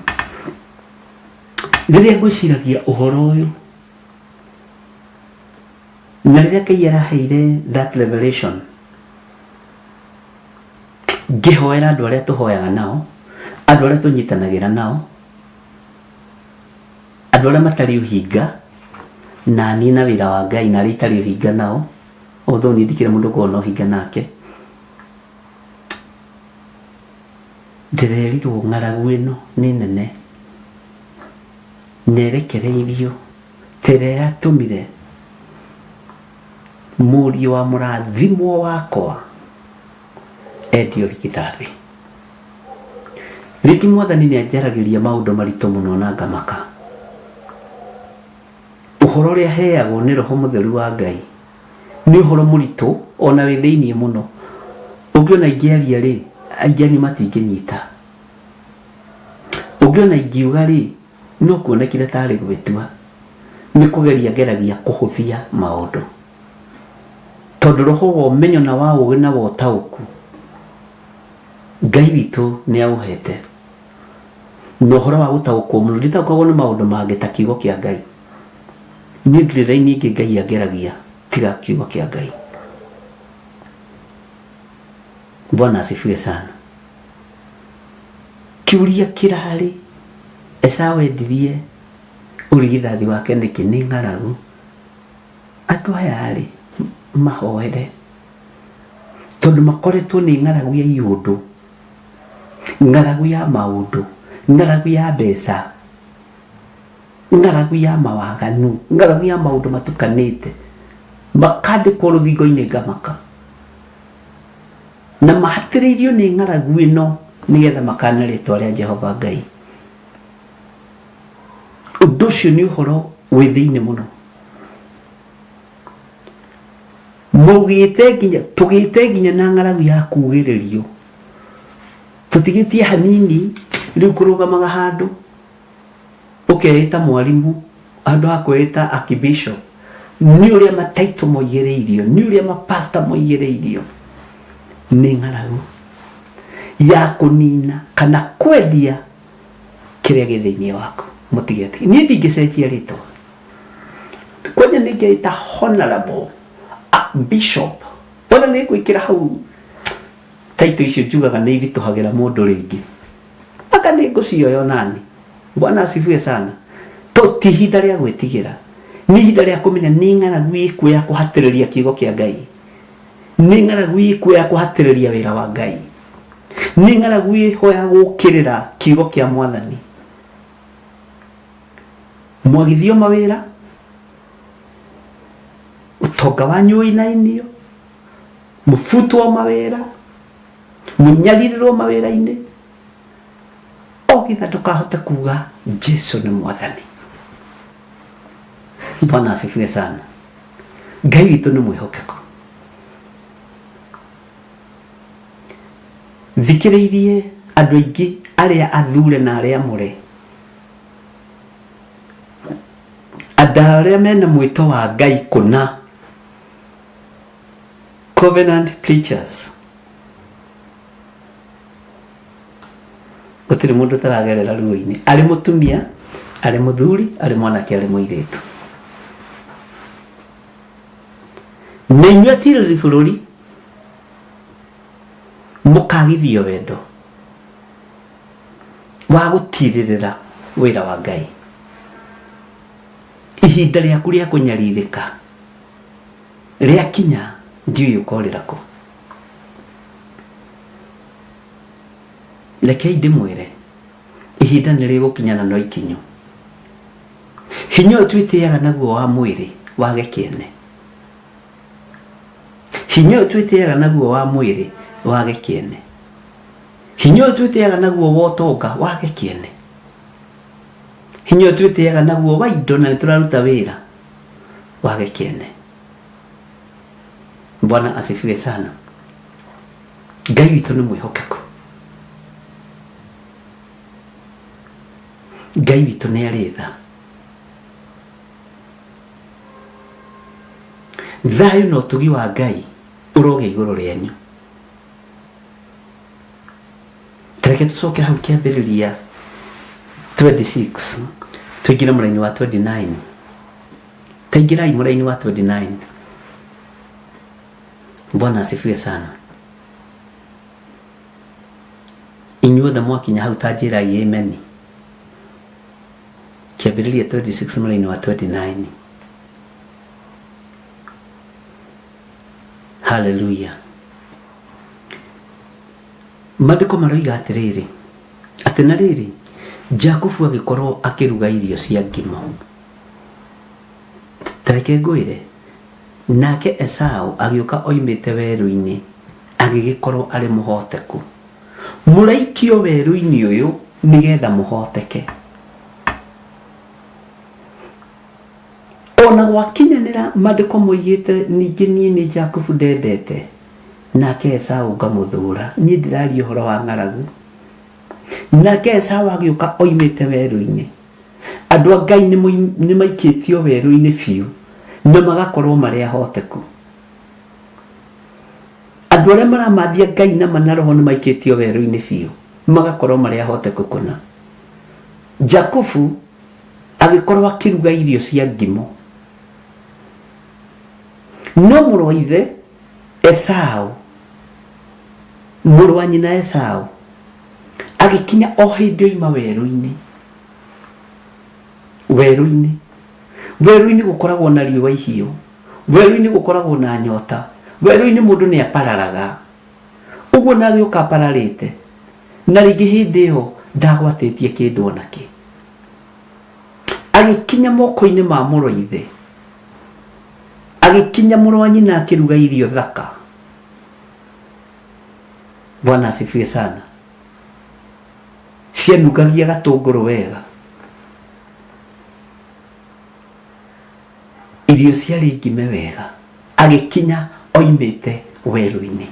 Rĩrĩa ngwĩciragia ũhoro ũyũ na rĩrĩa Ngai araheire that revelation ngĩhoera andũ arĩa tũhoyaga nao, andũ arĩa tũnyitanagĩra nao, andũ arĩa matarĩ ũhinga na niĩ na wĩra wa Ngai na arĩa itarĩ ũhinga nao, although niĩ ndikĩrĩ mũndũ ngoragwo na ũhinga nake, ndĩrerirwo ng'aragu ĩno nĩ nene na ĩrekereirio ta ĩrĩa yatũmire mũriũ wa mũrathimwo wakwa endio rikithathi. Rĩngĩ mwathani nĩ anjaragĩria maũndũ maritũ mũno na ngamaka. Ũhoro ũrĩa heagwo nĩ roho mũtheru wa Ngai Nĩ ũhoro mũritũ ona wĩ thĩiniĩ mũno. Ũngĩona ingĩaria rĩ, aingĩ anyu matingĩnyita. Ũngĩona ingiuga rĩ, no kuonekire tarĩ gwĩtua. Nĩ kũgeria ngeragia kũhũthia maũndũ. Tondũ roho wa ũmenyo na wa ũũgĩ na wa ũtaũku, Ngai witũ nĩ aũhete. Na ũhoro wa gũtaũkwo mũno, nditaũkagwo nĩ maũndũ mangĩ ta kiugo kĩa Ngai. Niĩ ndirĩ raini ĩngĩ Ngai angeragia tiga kiugo kĩa Ngai. Bwana asifiwe sana. Kĩũria kĩrarĩ, Esau endirie ũrigithathi wake nĩkĩ? Nĩ ng'aragu. Andũ aya rĩ, mahoere tondũ makoretwo nĩ ng'aragu ya iũndũ, ng'aragu ya maũndũ, ng'aragu ya mbeca, ng'aragu ya mawaganu, ng'aragu ya maũndũ matukanĩte, makandĩkwo rũthingo-inĩ ngamaka. Na mahatĩrĩirio nĩ ng'aragu ĩno nĩgetha makane rĩtwa rĩa Jehova Ngai. Ũndũ ũcio nĩ ũhoro wĩ thĩinĩ mũno. Mũgĩte nginya, tũgĩte nginya na ng'aragu ya kugĩrĩrio. Tũtigĩtie hanini rĩu kũrũgamaga handũ ũkeĩta mwarimũ handũ ha kwĩĩta archbishop. Nĩ ũrĩa mataitũ moigĩrĩirio, nĩ ũrĩa mapasta moigĩrĩirio. Nĩ ng'aragu ya kũnina kana kwendia kĩrĩa gĩ thĩinĩ waku. Mũtigetige. Niĩ ndingĩcenjia rĩtwa. Kwanja nĩ ngeĩta honorable archbishop. Ona nĩ ngwĩkĩra hau taito icio njugaga nĩ iritũhagĩra mũndũ rĩngĩ. Anga nĩ ngũcioya onani. Bwana asifiwe sana. To ti ihinda rĩa gwĩtigĩra. Nĩ ihinda rĩa kũmenya nĩ ng'aragu ĩkũ ya kũhatĩrĩria kiugo kĩa Ngai. Nĩ ng'aragu ĩkũ ya kũhatĩrĩria wĩra wa Ngai. Nĩ ng'aragu ĩho ya gũkĩrĩra kiugo kĩa Mwathani. Mwagithio mawĩra, ũtonga wanyu ũinainio, mũbutwo mawĩra, mũnyarirĩrwo mawĩra-inĩ, o getha ndũkahote kuga Jesu nĩ Mwathani. Bwana asifiwe sana. Ngai witũ nĩ mwĩhokeku. Thikĩrĩirie andũ aingĩ arĩa athure na arĩa amũre, andũ arĩa mena mwĩto wa Ngai kũna, Covenant preachers. Gũtirĩ mũndũ ũtaragerera ruo-inĩ, arĩ mũtumia, arĩ mũthuri, arĩ mwanake, arĩ mũirĩtu. Na inyuĩ atirĩrĩri bũrũri mũkagithio wendo wa gũtirĩrĩra wĩra wa Ngai. Ihinda rĩaku rĩa kũnyarirĩka rĩakinya, ndiũĩ ũkorĩra kũ. Rekei ndĩmwĩre, ihinda nĩ rĩgũkinya na no ikinyu. Hinya ũyũ twĩtĩaga naguo wa mwĩrĩ wage kĩene. Hinya ũyũ twĩtĩaga naguo wa mwĩrĩ wage kĩene. Hinya ũyũ twĩtĩaga naguo wa ũtonga wage kĩene. Hinya ũyũ twĩtĩaga naguo wa indo na nĩ tũraruta wĩra wage kĩene. Bwana asifiwe sana. Ngai witũ nĩ mwĩhokeku. Ngai witũ nĩ arĩ tha. Thayũ na ũtugi wa Ngai ũrogĩa igũrũ rĩanyu. Tareke tũcoke hau kĩambĩrĩria 26 tũingĩre mũraini wa 29. Taingĩrai mũraini wa 29. Bwana asifiwe sana. Inyuothe mwakinya hau ta njĩrai amen. Kĩambĩrĩria 26 mũraini wa 29. Haleluya. Maandĩko maroiga atĩrĩrĩ, atĩ na rĩrĩ, Jakubu agĩkorwo akĩruga irio cia ngimo. Ta reke ngwĩre, nake Esau agĩũka oimĩte werũ-inĩ, agĩgĩkorwo arĩ mũhoteku. Mũraikio werũ-inĩ ũyũ nĩgetha mũhoteke. Ona gwakinyanĩra maandĩko moigĩte ningĩ niĩ nĩ Jakubu ndendete nake Esau ngamũthũũra. Niĩ ndĩraria ũhoro wa ng'aragu. Nake Esau agĩũka oimĩte werũ-inĩ. Andũ a Ngai nĩ maikĩtio werũ-inĩ biũ na magakorwo marĩ ahoteku. Andũ arĩa maramathia Ngai na ma na roho nĩ maikĩtio werũ-inĩ biũ magakorwo marĩ ahoteku kũna. Jakubu agĩkorwo akĩruga irio cia ngimo. No mũrũ wa ithe Esau, mũrũ wa nyina Esau, agĩkinya o hĩndĩ oima werũ-inĩ. Werũ-inĩ. Werũ-inĩ gũkoragwo na riũa ihiũ. Werũ-inĩ gũkoragwo na nyota. Werũ-inĩ mũndũ nĩ apararaga. Ũguo na agĩũka apararĩte. Na rĩngĩ hĩndĩ ĩyo ndagwatĩtie kĩndũ o nakĩ. Agĩkinya moko-inĩ ma mũrũ wa ithe. Agĩkinya mũrũ wa nyina akĩruga irio thaka. Bwana asifiwe sana. Cianungagia gatũngũrũ wega. Irio ciarĩ ngime wega. Agĩkinya oimĩte werũ-inĩ.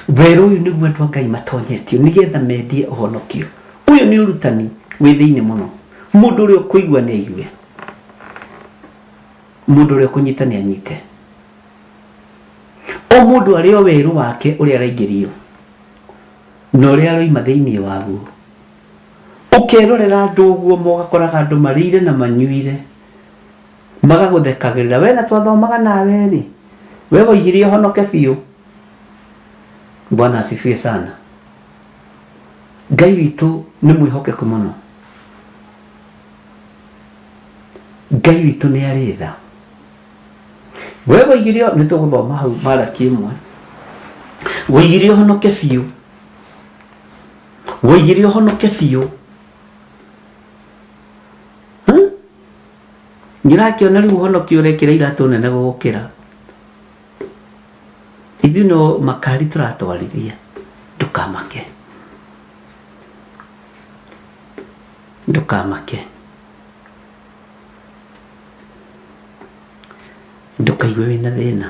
Werũ ũyũ nĩguo andũ a Ngai matonyetio nĩgetha mendie ũhonokio. Ũyũ nĩ ũrutani wĩ thĩinĩ mũno. Mũndũ ũrĩa ũkũigua nĩ aigue. Mũndũ ũrĩa ũkũnyita nĩ anyite. O mũndũ arĩ o werũ wake ũrĩa araingĩrio na ũrĩa aroima thĩinĩ waguo. Ũkerorera andũ ũguo ũgakoraga andũ marĩire na manyuire magagũthekagĩrĩra we na twathomaga nawe rĩ we woigire ũhonoke biũ. Bwana asifiwe sana. Ngai witũ nĩ mwĩhokeku mũno. Ngai witũ nĩ arĩ tha. We woigire nĩ tũgũthoma hau Maraki ĩmwe. Woigire ũhonoke biũ. Woigire ũhonoke biũ. Hmm? Nĩ ũrakĩona rĩu ũhonokio ũrekĩra iratũ nene gũgũkĩra. Ithuĩ no makari tũratwarithia. Ndũkamake. Ndũkamake. Ndũkaigue wĩna thĩna.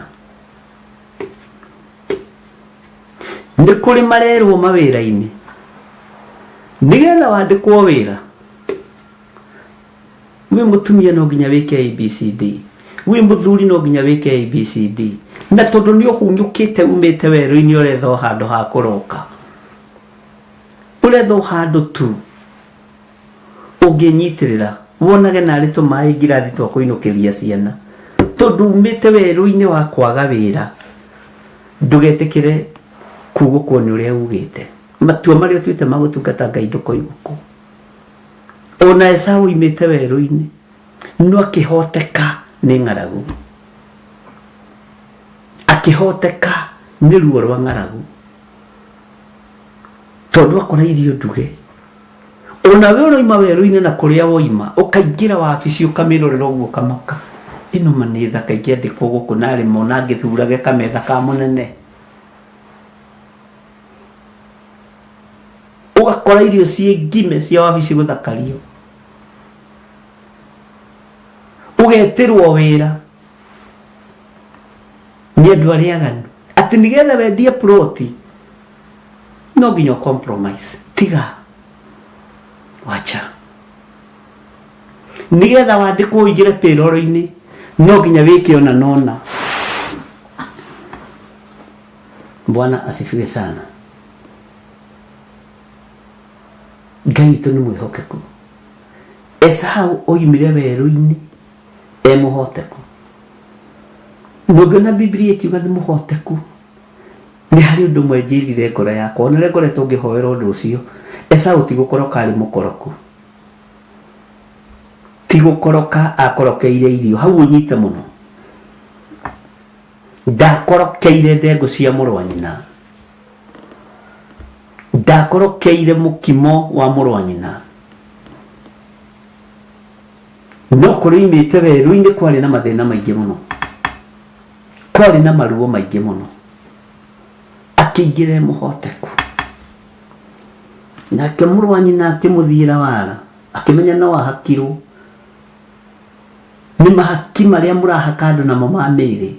Nĩ kũrĩ marerwo mawĩra-inĩ nĩgetha wandĩkwo wĩra wĩ mũtumia no nginya wĩke ABCD, wĩ mũthuri no nginya wĩke ABCD, na tondũ nĩ ũhunyũkĩte umĩte werũ-inĩ ũretha o handũ ha kũroka, ũretha o handũ tu ũngĩnyitĩrĩra wonage narĩ tũmaĩ ngirathi twa kũinũkĩria ciana, tondũ umĩte werũ-inĩ wa kwaga wĩra, ndũgetĩkĩre kugũkwo nĩ ũrĩa ugĩte. Matua marĩa ũtuĩte ma gũtungata Ngai ndũkoigũkwo. Ona Esau oimĩte werũ-inĩ no akĩhoteka nĩ ng'aragu, akĩhoteka nĩ ruo rwa ng'aragu, tondũ akora irio nduge. Ona we ũroima werũ-inĩ na kũrĩa woima ũkaingĩra wabici ũkamĩrorera ũguo ũkamaka, ĩno ma nĩ thaka ingĩandĩkwo gũkũ narĩ ma ona ngĩthurage kametha ka mũnene. Ũgakora irio ciĩ ngime cia wabici gũthakario, ũgetĩrwo wĩra nĩ andũ arĩa aganu atĩ nĩgetha wendie ploti no nginya ũ compromise. Tiga, wacha. Nĩgetha wandĩkwo ũingĩre payroll-inĩ no nginya wĩke ona nona. Bwana asifiwe sana. Ngai witũ nĩ mwĩhokeku. Esau oimire werũ-inĩ e mũhoteku. Na ũngĩona Bibilia ĩkiuga nĩ mũhoteku, nĩ harĩ ũndũ ũmwe njĩrire ngoro yakwa, ona ũrĩa ngoretwo ngĩhoera ũndũ ũcio, Esau ti gũkoroka arĩ mũkoroku. Ti gũkoroka akorokeire irio, hau ũnyite mũno. Ndakorokeire ndengũ cia mũrũ wa nyina. Ndakorokeire mũkimo wa mũrũ wa nyina. No kũrĩa oimĩte werũ-inĩ kwarĩ na mathĩna maingĩ mũno. Kwarĩ na maruo maingĩ mũno. Akĩingĩra e mũhoteku. Nake mũrũ wa nyina akĩmũthiĩra wara, akĩmenya no ahakirwo. Nĩ mahaki marĩa mũrahaka andũ namo ma mĩĩrĩ,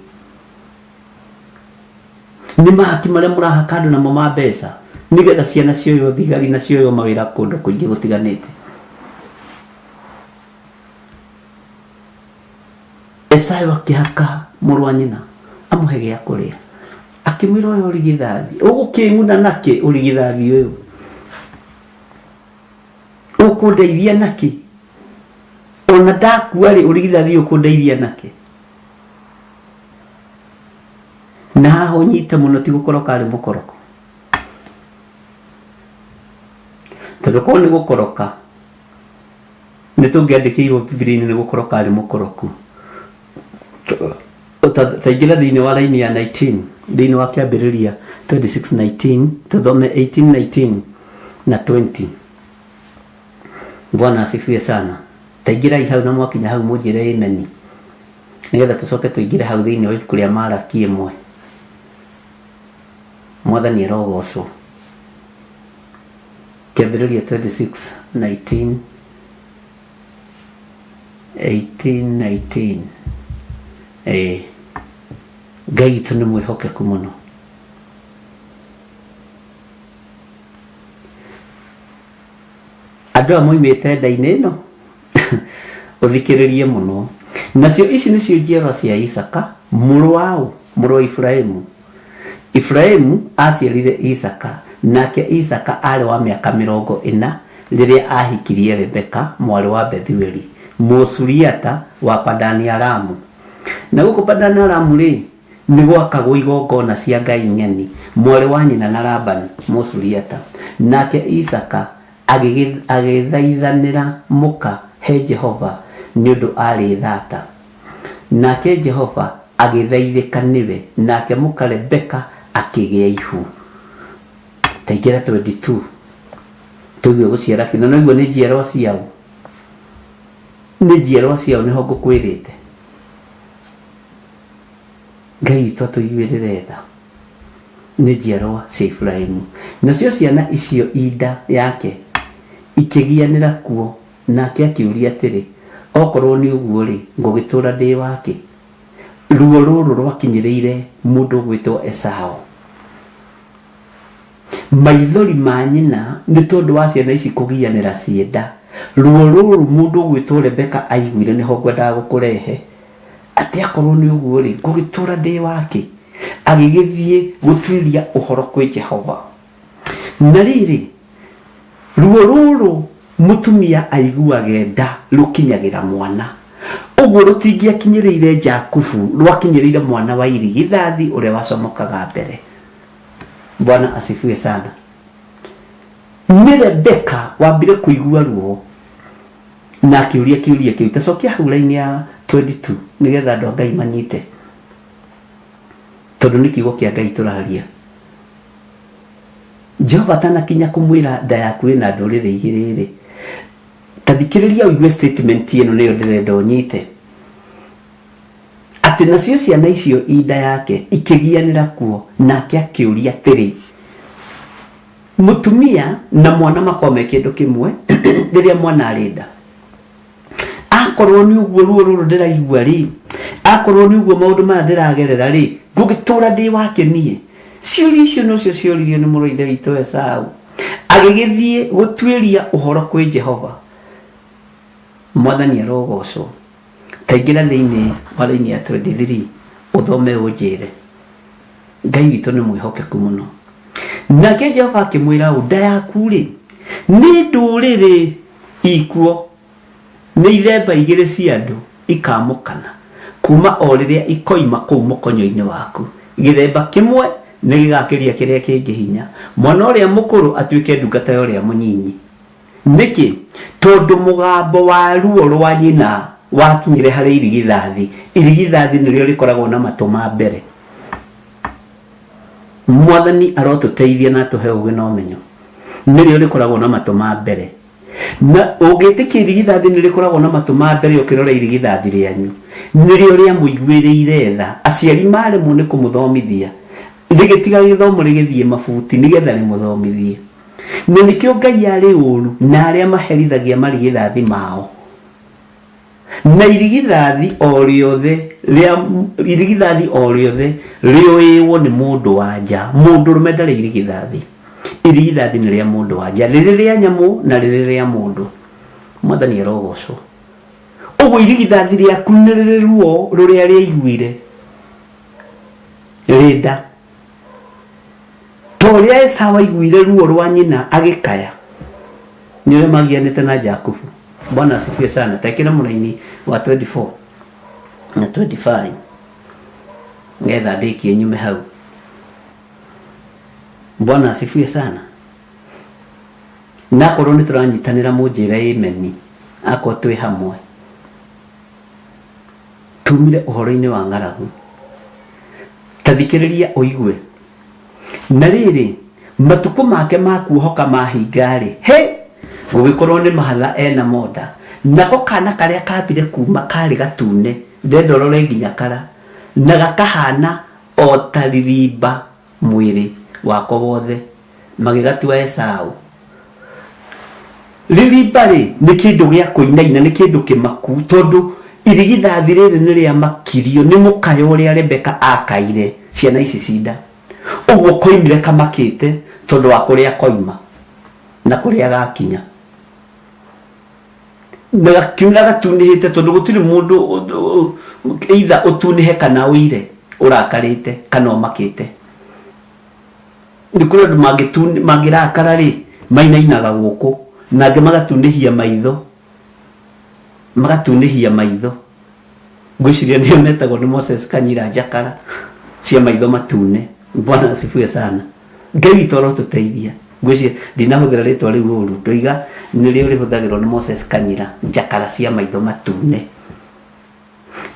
nĩ mahaki marĩa mũrahaka andũ namo ma mbeca, nĩgetha ciana cioywo thigari na cioywo mawĩra kũndũ kũingĩ gũtiganĩte. Esau akĩhaka mũrũ wa nyina amũhe gĩa kũrĩa, akĩmwĩra ũyũ ũrigithathi ũgũkĩng'una nakĩ? Ũrigithathi ũyũ ũkũndeithia nakĩ? Ona ndakua rĩ, ũrigithathi ũkũndeithia nakĩ? Na haha ũnyite mũno, ti gũkoroka arĩ mũkoroko, tondũ korwo nĩ gũkoroka nĩ tũngĩandĩkĩirwo Bibilia-inĩ nĩ gũkoroka arĩ mũkoroku. Taingĩra thĩinĩ wa raini ya 19 thĩinĩ wa Kĩambĩrĩria 26:19, tũthome 18 19 na 20. Bwana asifiwe sana. Taingĩrai hau, na mwakinya hau mũnjĩre ĩmeni, nĩgetha tũcoke tũingĩre hau thĩinĩ wa ibuku rĩa Maraki 1. Mwathani arogocwo. Kĩambĩrĩria 26 19 18 19. Ĩĩ, Ngai witũ nĩ mwĩhokeku mũno. Andũ aya moimĩte nda-inĩ ĩno, ũthikĩrĩrie mũno. Nacio ici nĩcio njiarwa cia Isaka mũrũ wa ũ? Mũrũ wa Iburahimu. Iburahimu aciarire Isaka, nake Isaka aarĩ wa mĩaka 40 rĩrĩa aahikirie Rebeka mwarĩ wa Bethueli, Mũsuriata wa Padani-Aramu. Na gũkũ Padani-Aramu-rĩ, nĩ gwakagwo igongona cia ngai ng'eni, mwarĩ wa nyina na Labani, Mũsuriata. Nake Isaka agĩthaithanĩra mũka he Jehova nĩ ũndũ aarĩ thata. Nake Jehova agĩthaithĩka nĩwe, nake mũka Rebeka akĩgĩa ihu. Taingĩra 22 tũigue gũciara kĩ, na noiguo nĩ njiarwa ciao, nĩ njiarwa ciao, nĩho ngũkwĩrĩte. Ngai witũ atũiguĩrĩre tha. Nĩ njiarwa cia Iburahimu. Nacio ciana icio inda yake ikĩgianĩra kuo, nake akĩũria atĩrĩ, okorwo nĩ ũguo-rĩ, ngũgĩtũũra ndĩ wakĩ? Ruo rũrũ rwakinyĩrĩire mũndũ ũgwĩtwo Esau. Maithori ma nyina nĩ tondũ wa ciana ici kũgianĩra cienda. Ruo rũrũ mũndũ ũgwĩtwo Rebeka aiguire, nĩho ngwendaga gũkũrehe, atĩ akorwo nĩ ũguo rĩ, ngũgĩtũũra ndĩ wakĩ? Agĩgĩthiĩ gũtuĩria ũhoro kwĩ Jehova. Na rĩrĩ, ruo rũrũ mũtumia aiguage nda rũkinyagĩra mwana, ũguo rũtingĩakinyĩrĩire Jakubu, rwakinyĩrĩire mwana wa irigithathi ũrĩa wacomokaga mbere. Bwana asifiwe sana. Nĩ Rebeka wambire kũigua ruo na akĩũria kĩũria kĩu. Tacokia hau raini ya 22 nĩgetha andũ a Ngai manyite, tondũ nĩ kiugo kĩa Ngai tũraria. Jehova atanakinya kũmwĩra nda yaku ĩna ndũrĩrĩ igĩrĩ rĩ, ta thikĩrĩria ũigue statement ĩno, nĩyo ndĩrenda ũnyite, atĩ nacio ciana icio inda yake ikĩgianĩra kuo, nake akĩũria atĩrĩ. Mũtumia na mwana makoragwo me kĩndũ kĩmwe rĩrĩa mwana arĩ nda. Akorwo nĩ ũguo ruo rũrũ ndĩraigua rĩ, akorwo nĩ ũguo maũndũ maya ndĩragerera rĩ, ngũgĩtũra ndĩ wake niĩ? Ciũria icio nocio cioririo nĩ mũrũ wa ithe witũ Esau, agĩgĩthiĩ gũtuĩria ũhoro kwĩ Jehova. Mwathani arogocwo. Taingĩra thĩinĩ wa raini ya 23 ũthome ũnjĩre. Ngai witũ nĩ mwĩhokeku mũno. Nake Jehova akĩmwĩra ũũ, nda yaku rĩ, nĩ ndũrĩrĩ ikuo, nĩ ithemba igĩrĩ cia andũ ikamũkana kuma o rĩrĩa ikoima kũu mũkonyo-inĩ waku. Gĩthemba kĩmwe nĩ gĩgakĩria kĩrĩa kĩngĩ hinya, mwana ũrĩa mũkũrũ atuĩke ndungata ya ũrĩa mũnyinyi. Nĩkĩ? Tondũ mũgambo wa ruo rwa nyina wakinyire harĩ irigithathi. Irigithathi nĩrĩo rĩkoragwo na matũ ma mbere. Mwathani arotũteithia na atũhe ũgĩ na ũmenyo. Nĩrĩo rĩkoragwo na matũ ma mbere. Na ũngĩtĩkia irigithathi nĩ rĩkoragwo na matũ ma mbere, ũkĩrora irigithathi rĩanyu nĩrĩo rĩamũiguĩrĩire tha. Aciari maremwo nĩ kũmũthomithia, rĩgĩtiga gĩthomo rĩgĩthiĩ mabuti nĩgetha rĩmũthomithie. Na nĩkĩo Ngai arĩ ũru na arĩa maherithagia marigithathi mao. Na irigithathi o rĩothe rĩa irigithathi o rĩothe rĩoĩwo nĩ mũndũ wa nja. Mũndũrũme ndarĩ irigithathi. Irigithathi nĩ rĩa mũndũ wa nja, rĩrĩ rĩa nyamũ na rĩrĩ rĩa mũndũ. Mwathani arogocwo. Ũguo irigithathi rĩaku nĩ rĩrĩ ruo rũrĩa rĩaiguire rĩ nda. Ta ũrĩa Esau aiguire ruo rwa nyina agĩkaya, nĩ ũrĩa magianĩte na Jakubu. Bwana asifiwe sana. Ta ĩkĩra mũraini wa 24 na 25 ngetha ndĩkie nyume hau. Bwana asifiwe sana. Na akorwo nĩ tũranyitanĩra mũnjĩre ameni, akorwo twĩ hamwe. Tumire ũhoro-inĩ wa ng'aragu. Ta thikĩrĩria ũigue. Na rĩrĩ, matukũ make ma kuohoka mahinga-rĩ, hĩ, gũgĩkorwo nĩ mahatha ena monda. Nako kana karĩa kambire kuma karĩ gatune, ndenda ũrore nginya kara, na gakahana o ta ririmba mwĩrĩ wako wothe, magĩgatua Esau. Ririmba-rĩ, nĩ kĩndũ gĩa kũinaina, nĩ kĩndũ kĩmaku, tondũ irigithathi rĩrĩ nĩ rĩamakirio nĩ mũkayo ũrĩa Rebeka akaire ciana ici cinda. Ũguo koimire kamakĩte tondũ wa kũrĩa koima na kũrĩa gakinya. Na gakiumĩra gatunĩhĩte tondũ gũtirĩ mũndũ either ũtunĩhe kana ũire ũrakarĩte kana ũmakĩte. Nĩ kũrĩ andũ mangĩrakara rĩ, mainainaga gũkũ, na angĩ magatunĩhia maitho, magatunĩhia maitho. Ngwĩciria nĩo metagwo nĩ Moses Kanyira njakara cia maitho matune. Bwana asifiwe sana. Ngai witũ arotũteithia. Ngwĩciria ndinahũthĩra rĩtwa rĩu ũru, ndoiga nĩrĩo rĩhũthagĩrwo nĩ Moses Kanyira, njakara cia maitho matune.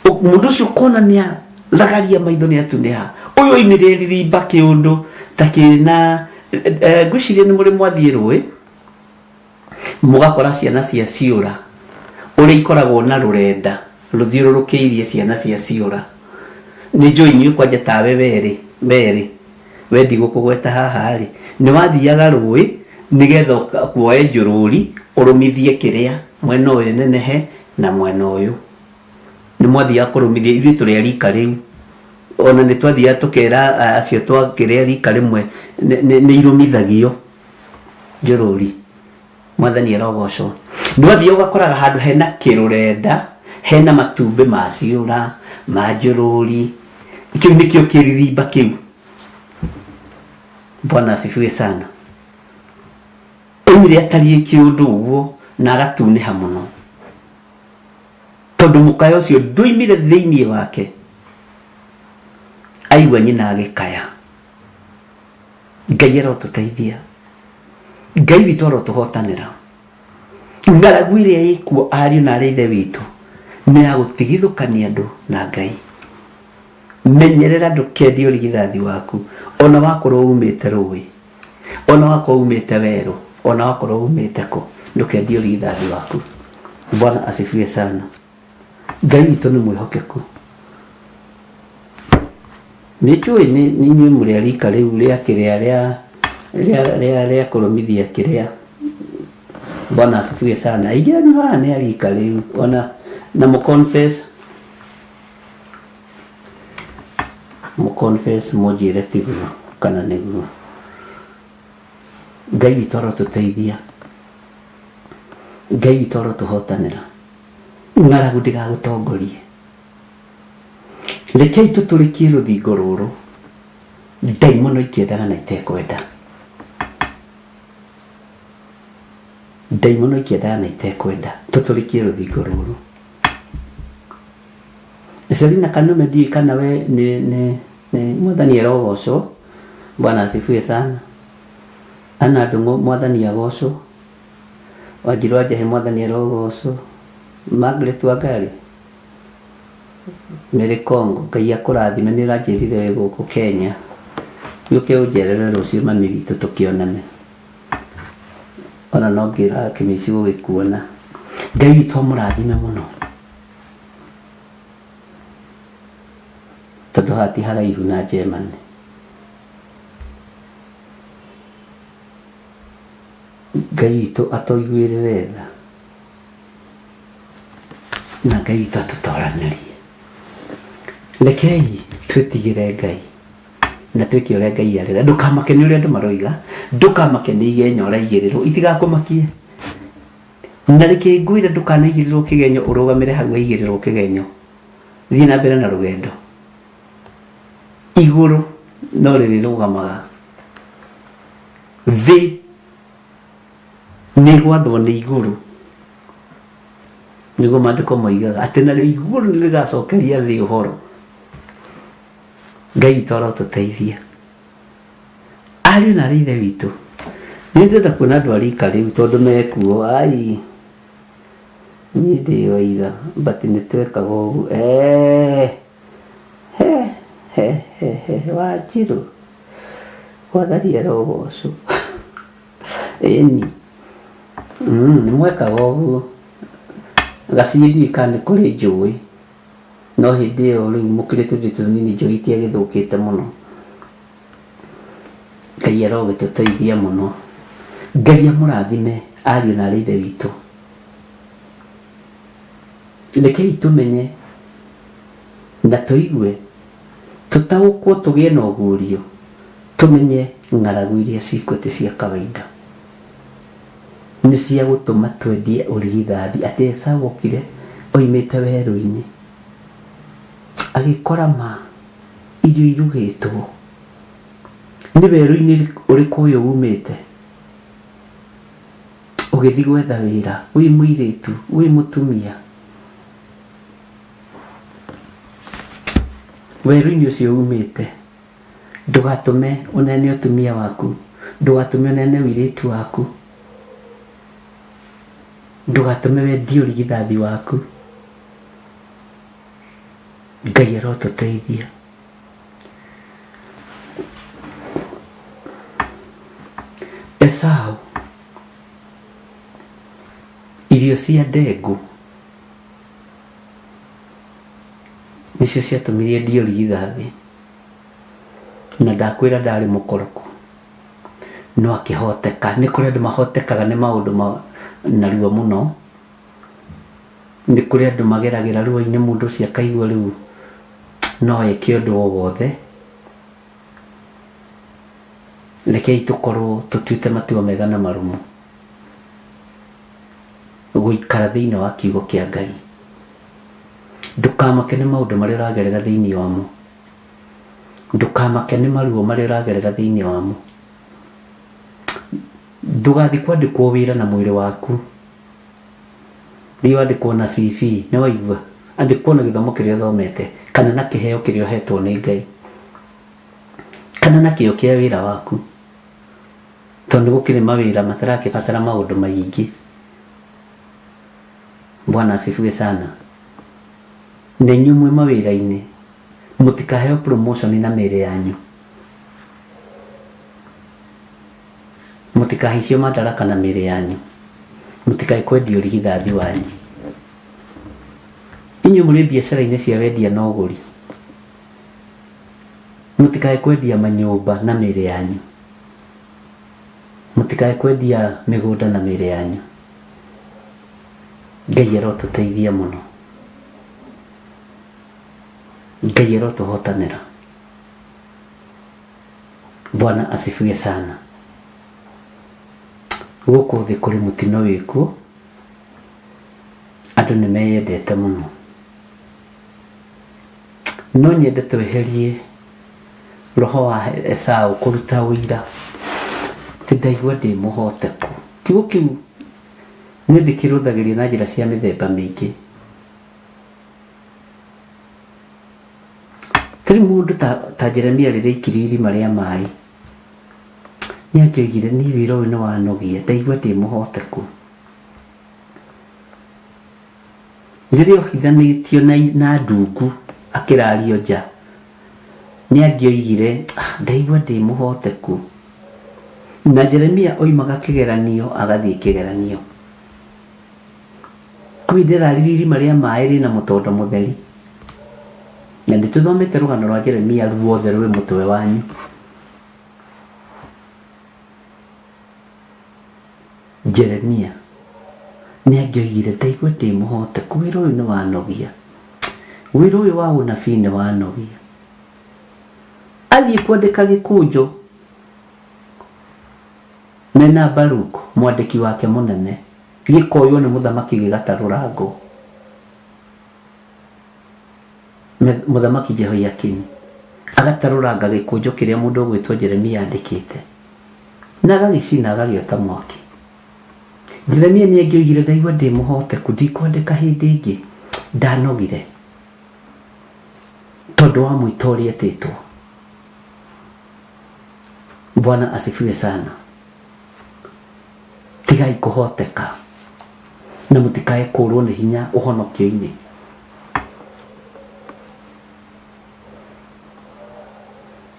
Mũndũ ũcio ũkona nĩ aragaria maitho nĩ atunĩha. Ũyũ oimire ririmba kĩũndũ ta kĩna, ngwĩciria nĩ mũrĩ mwathiĩ rũĩ, mũgakora ciana cia ciũra, ũrĩa ikoragwo na rũrenda rũthiũrũrũkĩirie ciana cia ciũra. Nĩ njũĩ inyuĩ kwanja tawe werĩ, werĩ, we ndigũkũgweta haha rĩ, nĩ wathiaga rũĩ nĩgetha woe njũrũri ũrũmithie kĩrĩa mwena ũyũ ĩnenehe na mwena ũyũ. Nĩ mwathiaga kũrũmithia, ithuĩ tũrĩ a rika rĩu. Ona nĩ twathiaga tũkera acio twakĩrĩ a rika rĩmwe nĩ irũmithagio njũrũri. Mwathani arogocwo. Nĩ wathiaga ũgakoraga handũ hena kĩrũrenda, hena matumbĩ ma ciũra, ma njũrũri. Kĩu nĩkĩo kĩririmba kĩu. Bwana asifiwe sana. Oimire atariĩ kĩũndũ ũguo na agatunĩha mũno. Tondũ mũkayo ũcio ndwoimire thĩinĩ wake. Aigua nyina agĩkaya. Ngai arotũteithia. Ngai witũ arotũhotanĩra. Ng'aragu ĩrĩa ĩkuo ariũ na arĩ ithe witũ nĩ ya gũtigithũkania andũ na Ngai. Menyerera ndũkendie ũrigithathi waku ona wakorwo umĩte rũĩ, ona wakorwo umĩte werũ, ona wakorwo umĩte kũ, ndũkendie ũrigithathi waku. Bwana asifiwe sana. Ngai witũ nĩ mwĩhokeku. Nĩ njũĩ nĩ inyuĩ mũrĩ a rika rĩu rĩa kĩrĩa rĩa rĩa rĩa rĩa kũrũmithia kĩrĩa. Bwana asifiwe sana. Aingĩ anyu haha nĩ a rika rĩu ona na mũ confess mũ confess mũnjĩre tiguo kana nĩguo. Ngai witũ arotũteithia. Ngai witũ arotũhotanĩra. Ng'aragu ndĩgagũtongorie. Rekei tũtũrĩkie rũthingo rũrũ ndaimono ikĩendaga na itekwenda. Ndaimono ikĩendaga na itekwenda. Tũtũrĩkie rũthingo rũrũ. Selina Kanume ndiũĩ kana we nĩ nĩ nĩ mwathani arogocwo. Bwana asifiwe sana. Anna Ndung'u mwathani agocwo. Wanjiru wa Njahi mwathani arogocwo. Margaret Wangari Mary Kongo Ngai akũrathime nĩ ũranjĩrire wĩ gũkũ Kenya. Ũke ũnjerere rũciũ mami witũ tũkĩonane. Ona no ngĩraga kĩmĩci gũgĩkuona. Ngai witũ amũrathime mũno. Tondũ haha ti haraihu na Germany. Ngai witũ atũiguĩrĩre tha. Na Ngai witũ atũtoranĩrie. Rekei twĩtigĩre Ngai na twĩke ũrĩa Ngai arenda. Ndũkamake nĩ ũrĩa andũ maroiga, ndũkamake nĩ igenyo ũraigĩrĩrwo, itigakũmakie. Na reke ngwĩre ndũkanaigĩrĩrwo kĩgenyo ũrũgamĩre hau waigĩrĩrwo kĩgenyo. Thiĩ na mbere na rũgendo. Igũrũ no rĩrĩrũgamaga. Thĩ nĩ ĩgwathwo nĩ igũrũ. Nĩguo maandĩko moigaga atĩ narĩo igũrũ nĩ rĩgacokeria thĩ ũhoro. Ngai witũ arotũteithia. Ariũ na aarĩ a Ithe witũ, nĩ ndĩrenda kuona andũ a rika rĩu tondũ mekuo, ai niĩ ndĩ wa ira but nĩ twekaga ũguo eh, he he he he Wanjirũ, Mwathani arogocwo. Ĩni, nĩ mwekaga ũguo. Gacii ndiũĩ kana nĩ kũrĩ njũĩ, no hĩndĩ ĩyo rĩu mũkĩrĩ tũndũ tũnini njũĩ itiagĩthũkĩte mũno. Ngai arogĩtũteithia mũno. Ngai amũrathime ariũ na aarĩ a Ithe witũ. Rekei tũmenye na tũigue, tũtaũkwo tũgĩe na ũguũrio, tũmenye ng'aragu iria ciĩkuo ti cia kawaida. Nĩ cia gũtũma twendie ũrigithathi. Atĩ Esau okire oimĩte werũ-inĩ, agĩkora ma irio irugĩtwo. Nĩ werũ-inĩ ũrĩkũ ũyũ umĩte? Ũgĩthiĩ gwetha wĩra, wĩ mũirĩtu, wĩ mũtumia. Werũ-inĩ ũcio umĩte, ndũgatũme ũnene ũtumia waku, ndũgatũme ũnene ũirĩtu waku, ndũgatũme wendie ũrigithathi waku. Ngai arotũteithia. Esau, irio cia ndengũ nĩcio ciatũmire endie ũrigithathi. Na ndakwĩra ndarĩ mũkoroku, no akĩhoteka. Nĩ kũrĩ andũ mahotekaga nĩ maũndũ narua mũno. Nĩ kũrĩ andũ mageragĩra ruo-inĩ mũndũ ũcio akaigua rĩu no eke ũndũ o wothe. Rekei tũkorwo tũtuĩte matua mega na marũmu gũikara thĩinĩ wa kiugo kĩa Ngai. Ndũkamake nĩ maũndũ marĩa ũragerera thĩinĩ wamo. Ndũkamake nĩ maruo marĩa ũragerera thĩinĩ wamo. Ndũgathiĩ kwandĩkwo wĩra na mwĩrĩ waku. Thiĩ wandĩkwo na CV, nĩ waigua? Andĩkwo na gĩthomo kĩrĩa ũthomete, kana na kĩheo kĩrĩa ũhetwo nĩ Ngai, kana na kĩo kĩa wĩra waku. Tondũ nĩ gũkĩrĩ mawĩra matarakĩbatara maũndũ maingĩ. Bwana asifiwe sana. Na inyuĩ mwĩ mawĩra-inĩ, mũtikaheo promotion na mĩĩrĩ yanyu. Mũtikahaicio madaraka na mĩĩrĩ yanyu. Mũtikae kwendia ũrigithathi wanyu. Inyuĩ mũrĩ biacara-inĩ cia wendia na ũgũri, mũtikae kwendia manyũmba na mĩĩrĩ yanyu. Mũtikae kwendia mĩgũnda na mĩĩrĩ yanyu. Ngai arotũteithia mũno. Ngai arotũhotanĩra. Bwana asifiwe sana. Gũkũ thĩ kũrĩ mũtino wĩkuo, andũ nĩ meyendete mũno. No nyende tweherie roho wa Esau kũruta ũira atĩ ndaigua ndĩ mũhoteku. Kiugo kĩu niĩ ndĩkĩrũthagĩria na njĩra cia mĩthemba mĩingĩ. Ta rĩu mũndũ ta Jeremia rĩrĩa aikirio irima rĩa maĩ, nĩ angĩoigire niĩ wĩra ũyũ nĩ wanogia, ndaigua ndĩ mũhoteku. Rĩrĩa ohithanĩtio na ndungu akĩrario nja, nĩ angĩoigire ah, ndaigua ndĩ mũhoteku. Na Jeremia oimaga kĩgeranio agathiĩ kĩgeranio. Kwĩ ndĩrarire irima rĩa maĩ rĩna mũtondo mũtheri. Na nĩ tũthomete rũgano rwa Jeremia ruothe rwĩ mũtwe wanyu. Jeremia. Nĩ angĩoigire ndaigua ndĩ mũhoteku, wĩra ũyũ nĩ wanogia, wĩra ũyũ wa ũnabii nĩ wanogia. Athiĩ kwandĩka gĩkũnjo mena Baruk mwandĩki wake mũnene, gĩkoywo nĩ mũthamaki gĩgatarũrangwo. Mũthamaki Jehoiakini agatarũranga gĩkũnjo kĩrĩa mũndũ ũgwĩtwo Jeremia andĩkĩte na agagĩcina agagĩota mwaki. Jeremia nĩ angĩoigire ndaigua ndĩ mũhoteku, ndikwandĩka hĩndĩ ĩngĩ, ndanogire tondũ wa mwĩto ũrĩa etĩtwo. Bwana asifiwe sana. Tigai kũhoteka na mũtikae kũrwo nĩ hinya ũhonokio-inĩ.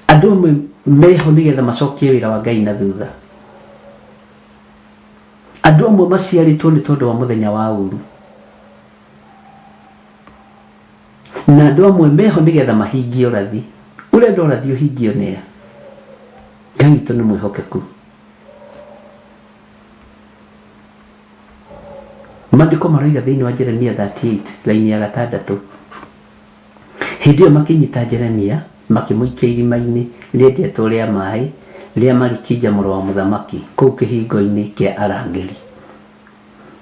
Andũ amwe meho nĩgetha macokie wĩra wa Ngai na thutha. Andũ amwe maciarĩtwo nĩ tondũ wa mũthenya wa ũru. Na andũ amwe meho nĩgetha mahingie ũrathi. Ũrenda ũrathi ũhingio nĩa? Ngai witũ nĩ mwĩhokeku. Maandĩko maroiga thĩinĩ wa Jeremia 38 raini ya gatandatũ, hĩndĩ ĩyo makĩnyita Jeremia makĩmũikia irima-inĩ rĩenjetwo rĩa maĩ rĩa Malikija mũrũ wa mũthamaki kũu kĩhingo-inĩ kĩa arangĩri.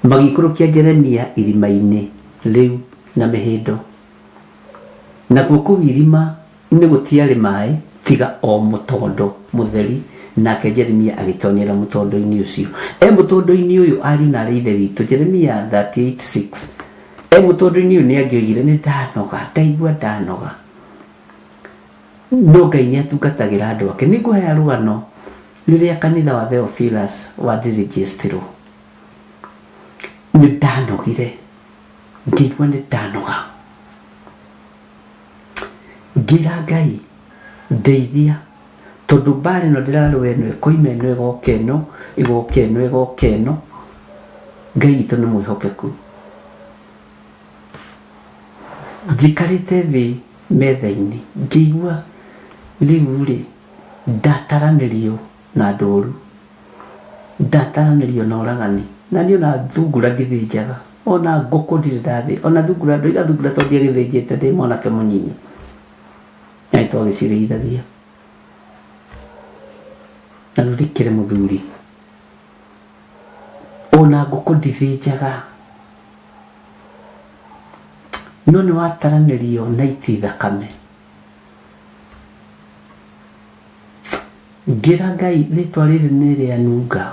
Magĩikũrũkia Jeremia irima-inĩ rĩu na mĩhĩndo. Nakuo kũu irima Inĩ gũtiarĩ maĩ tiga o mũtondo mũtheri, nake Jeremia agĩtonyera mũtondo-inĩ ũcio. E mũtondo-inĩ ũyũ, ariũ na aarĩ a Ithe witũ, Jeremia 38:6, e mũtondo-inĩ ũyũ nĩ angĩoigire, nĩ ndanoga, ndaigua ndanoga. No Ngai nĩ atungatagĩra andũ ake. Nĩ ngũhea rũgano rĩrĩa kanitha wa Theophilus wa ndirĩnjĩstirwo. Nĩ ndanogire, ngĩigua nĩ ndanoga. Ngĩra Ngai, ndeithia, tondũ mbara ĩno ndĩrarũa ĩno ĩkoima ĩno ĩgoka ĩno, ĩgoka ĩno, ĩgoka ĩno. Ngai witũ nĩ mwĩhokeku. Njikarĩte thĩ metha-inĩ, ngĩigua rĩu rĩ, ndataranĩrio na ndũru. Ndataranĩrio na oragani. Na niĩ ona thungura ndithĩnjaga. Ona ngũkũ ndirĩ ndathĩ, ona thungura ndoiga thungura tondũ ndiagĩthĩnjĩte ndĩ mwanake mũnyinyi. Na nĩ twagĩcirĩithagia. Na rĩu ndĩkĩrĩ mũthuri. Ona ngũkũ ndithĩnjaga. No nĩ wataranĩrio na iti thakame. Ngĩra Ngai rĩtwa rĩrĩ nĩ rĩanunga,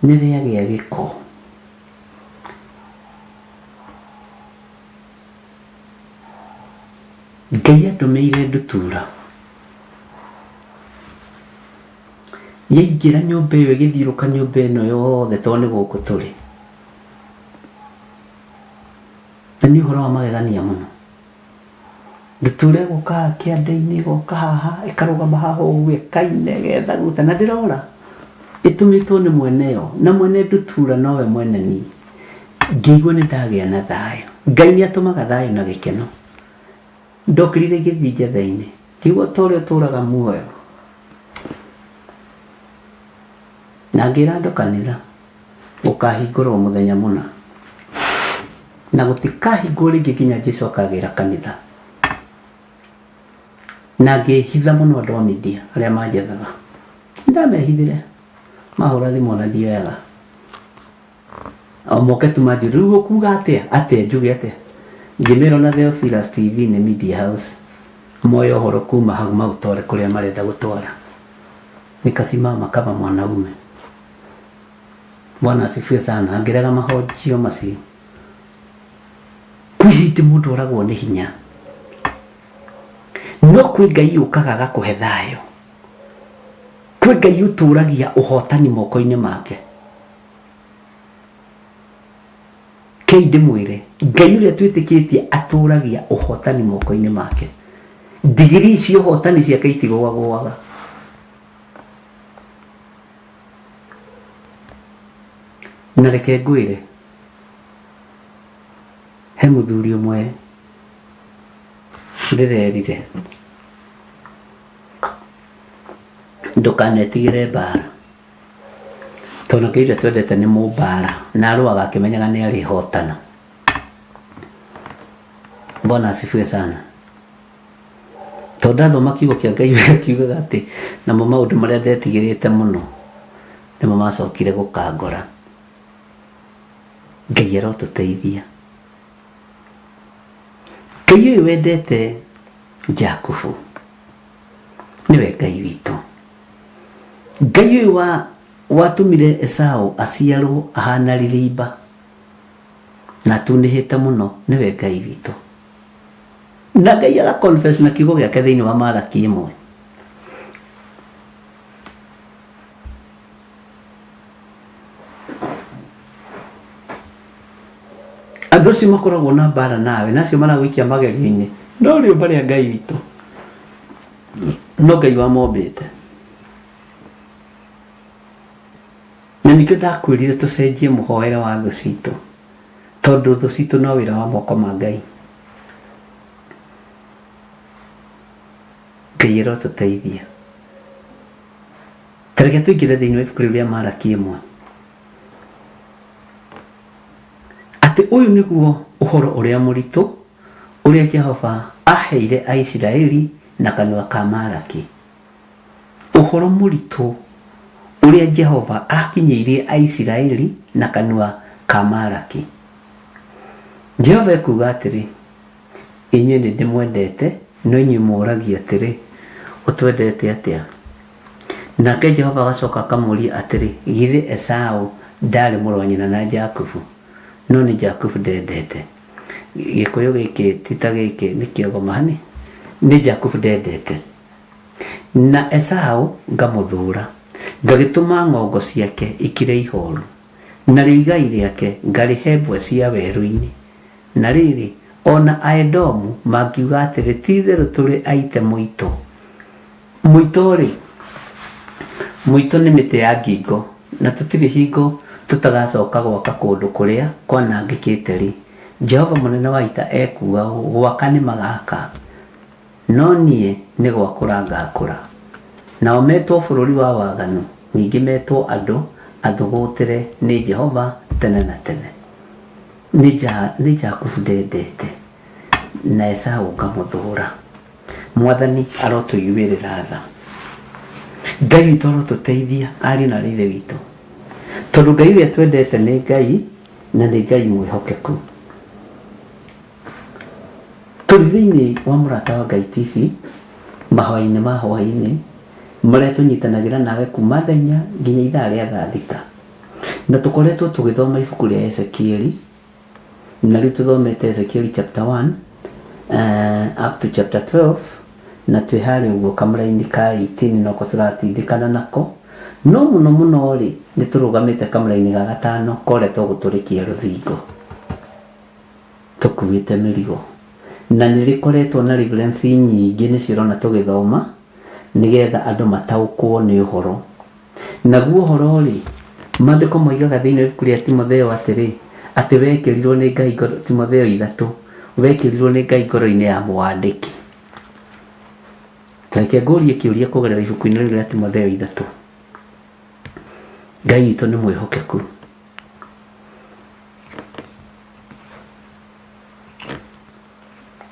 nĩ rĩagĩa gĩko. Ngai andũmĩire ndutura, yaingĩra nyũmba ĩyo ĩgĩthiũrũka nyũmba ĩno yothe tondũ nĩ gũkũ tũrĩ. Na nĩ ũhoro wa magegania mũno. Ndutura ĩgoka haha kĩanda-inĩ, ĩgoka haha, ĩkarũgama haha ũguo, ĩkaina, ĩgethaguta, na ndĩrora. Ĩtũmĩtwo nĩ mwene yo, na mwene ndutura nowe mwene niĩ. Ngĩigua nĩ ndagĩa na thayũ. Ngai nĩ atũmaga thayũ na gĩkeno. Ndokĩrire ngĩthiĩ njetha-inĩ, ngiuga ta ũrĩa ũtũraga muoyo. Na ngĩra andũ kanitha, Gũkaahingũrwo mũthenya mũna. Na gũtikahingwo rĩngĩ nginya Jesu akagĩra kanitha. Na ngĩhitha mũno andũ a media arĩa manjethaga. Ndamehithire. Mahũra thimũ ona ndioyaga. O moke tu manjũrie, rĩu ũkuga atĩa? Atĩa? Njuge atĩa? Ngĩmera ona Theophilus TV nĩ media house. Moe ũhoro kuma hau maũtware kũrĩa marenda gũtwara. Nikasimama kama mwanaume. Bwana asifiwe sana. Angĩrega mahonjio macio. Kwĩ hĩndĩ mũndũ oragwo nĩ hinya. No kwĩ Ngai ũkaga agakũhe thayũ. Kwĩ Ngai ũtũragia ũhotani moko-inĩ make. Kei ndĩmwĩre, Ngai ũrĩa twĩtĩkĩtie atũragia ũhotani moko-inĩ make. Ndigiri cia ũhotani ciake itigũagũaga. Na reke ngwĩre, he mũthuri ũmwe ndĩrerire, ndũkanetigĩre mbara. Tondũ Ngai ũrĩa twendete nĩ mũmbara na arũaga akĩmenyaga nĩ arĩhotana. Bwana asifiwe sana. Tondũ ndathoma kiugo kĩa Ngai wega kiugaga atĩ namo maũndũ marĩa ndetigĩrĩte mũno nĩmo macokire gũkangora. Ngai arotũteithia. Ngai ũyũ wendete Jakubu nĩwe Ngai witũ. Ngai ũyũ wa watũmire Esau aciarwo ahana ririmba na atunĩhĩte mũno nĩwe Ngai witũ. Na Ngai aga confess na kiugo gĩake thĩinĩ wa Malaki ĩmwe. Andũ acio makoragwo na mbara nawe na acio maragũikia magerio-inĩ no rĩũmba rĩa Ngai witũ no Ngai wamombĩte. Na nĩkĩo ndakwĩrire tũcenjie mũhoere wa thũ citũ tondũ thũ citũ no wĩra wa moko ma Ngai. Ngai arotũteithia. Ta reke tũingĩre thĩinĩ wa ibuku rĩu rĩa Malaki ĩmwe. Atĩ ũyũ nĩguo ũhoro ũrĩa mũritũ ũrĩa Jehova aaheire Aisiraeli na kanua ka Malaki. Ũhoro mũritũ ũrĩa Jehova aakinyĩirie Aisiraeli na kanua ka Malaki. Jehova ekuuga atĩrĩ, Inyuĩ nĩ ndĩmwendete, no inyuĩ mũũragia atĩrĩ, 'Ũtwendete atĩa? Nake Jehova agacoka akamũũria atĩrĩ, Githĩ Esau ndaarĩ mũrũ wa nyina na Jakubu? No nĩ Jakubu ndendete. Gĩkũyũ gĩkĩ ti ta gĩkĩ nĩ kĩogoma hani. Nĩ Jakubu ndendete. Na Esau ngamũthũũra, ngagĩtũma ng'ongo ciake ikire ihooru, narĩo igai rĩake ngarĩhe mbwe cia werũ-inĩ. Na rĩrĩ, o na Aedomu mangiuga atĩrĩ, 'Ti-itherũ tũrĩ aite mũito. Mũito-rĩ, mũito nĩ mĩtĩ ya ngingo, na tũtirĩ hingo tũtagacoka gwaka kũndũ kũrĩa kwanangĩkĩte-rĩ, Jehova Mũnene wa Ita ekuuga ũũ, Gwaka nĩmagaaka, no niĩ nĩ gwakũra ngaakũra. Nao metwo bũrũri wa waganu, ningĩ metwo andũ athũgũtĩre nĩ Jehova tene na tene. Nĩ Jakubu ndendete, na Esau ngamũthũũra. Mwathani arotũiguĩrĩra tha. Ngai witũ arotũteithia ariũ na aarĩ a Ithe witũ. Tondũ Ngai ũrĩa twendete nĩ Ngai na nĩ Ngai mwĩhokeku. Tũrĩ thĩinĩ wa Mũrata wa Ngai TV, mahoya-inĩ ma hwaĩ-inĩ, marĩa tũnyitanagĩra nawe kuma thaa inya nginya ithaa rĩa thaa thita. Na tũkoretwo tũgĩthoma ibuku rĩa Ezekieli, na rĩu tũthomete Ezekieli chapter 1 up to chapter 12, na twĩ harĩa ũguo kamũraini ka 18 noko tũratindĩkana nako. No mũno mũno rĩ, nĩ tũrũgamĩte kamũraini ga gatano korĩa tũgũtũrĩkia rũthingo. Tũkuĩte mĩrigo. Na nĩ rĩkoretwo na reference nyingĩ nĩcio ũrona tũgĩthoma, nĩgetha andũ mataũkwo nĩ ũhoro. Naguo ũhoro-rĩ, Maandĩko moigaga thĩinĩ wa ibuku rĩa Timotheo atĩrĩ, atĩ wekĩrirwo nĩ Ngai ngoro, Timotheo ithatũ, wekĩrirwo nĩ Ngai ngoro-inĩ ya mũwandĩki. Ta reke ngũrie kĩũria kũgerera ibuku-inĩ rĩu rĩa Timotheo ithatũ. Ngai witũ nĩ mwĩhokeku.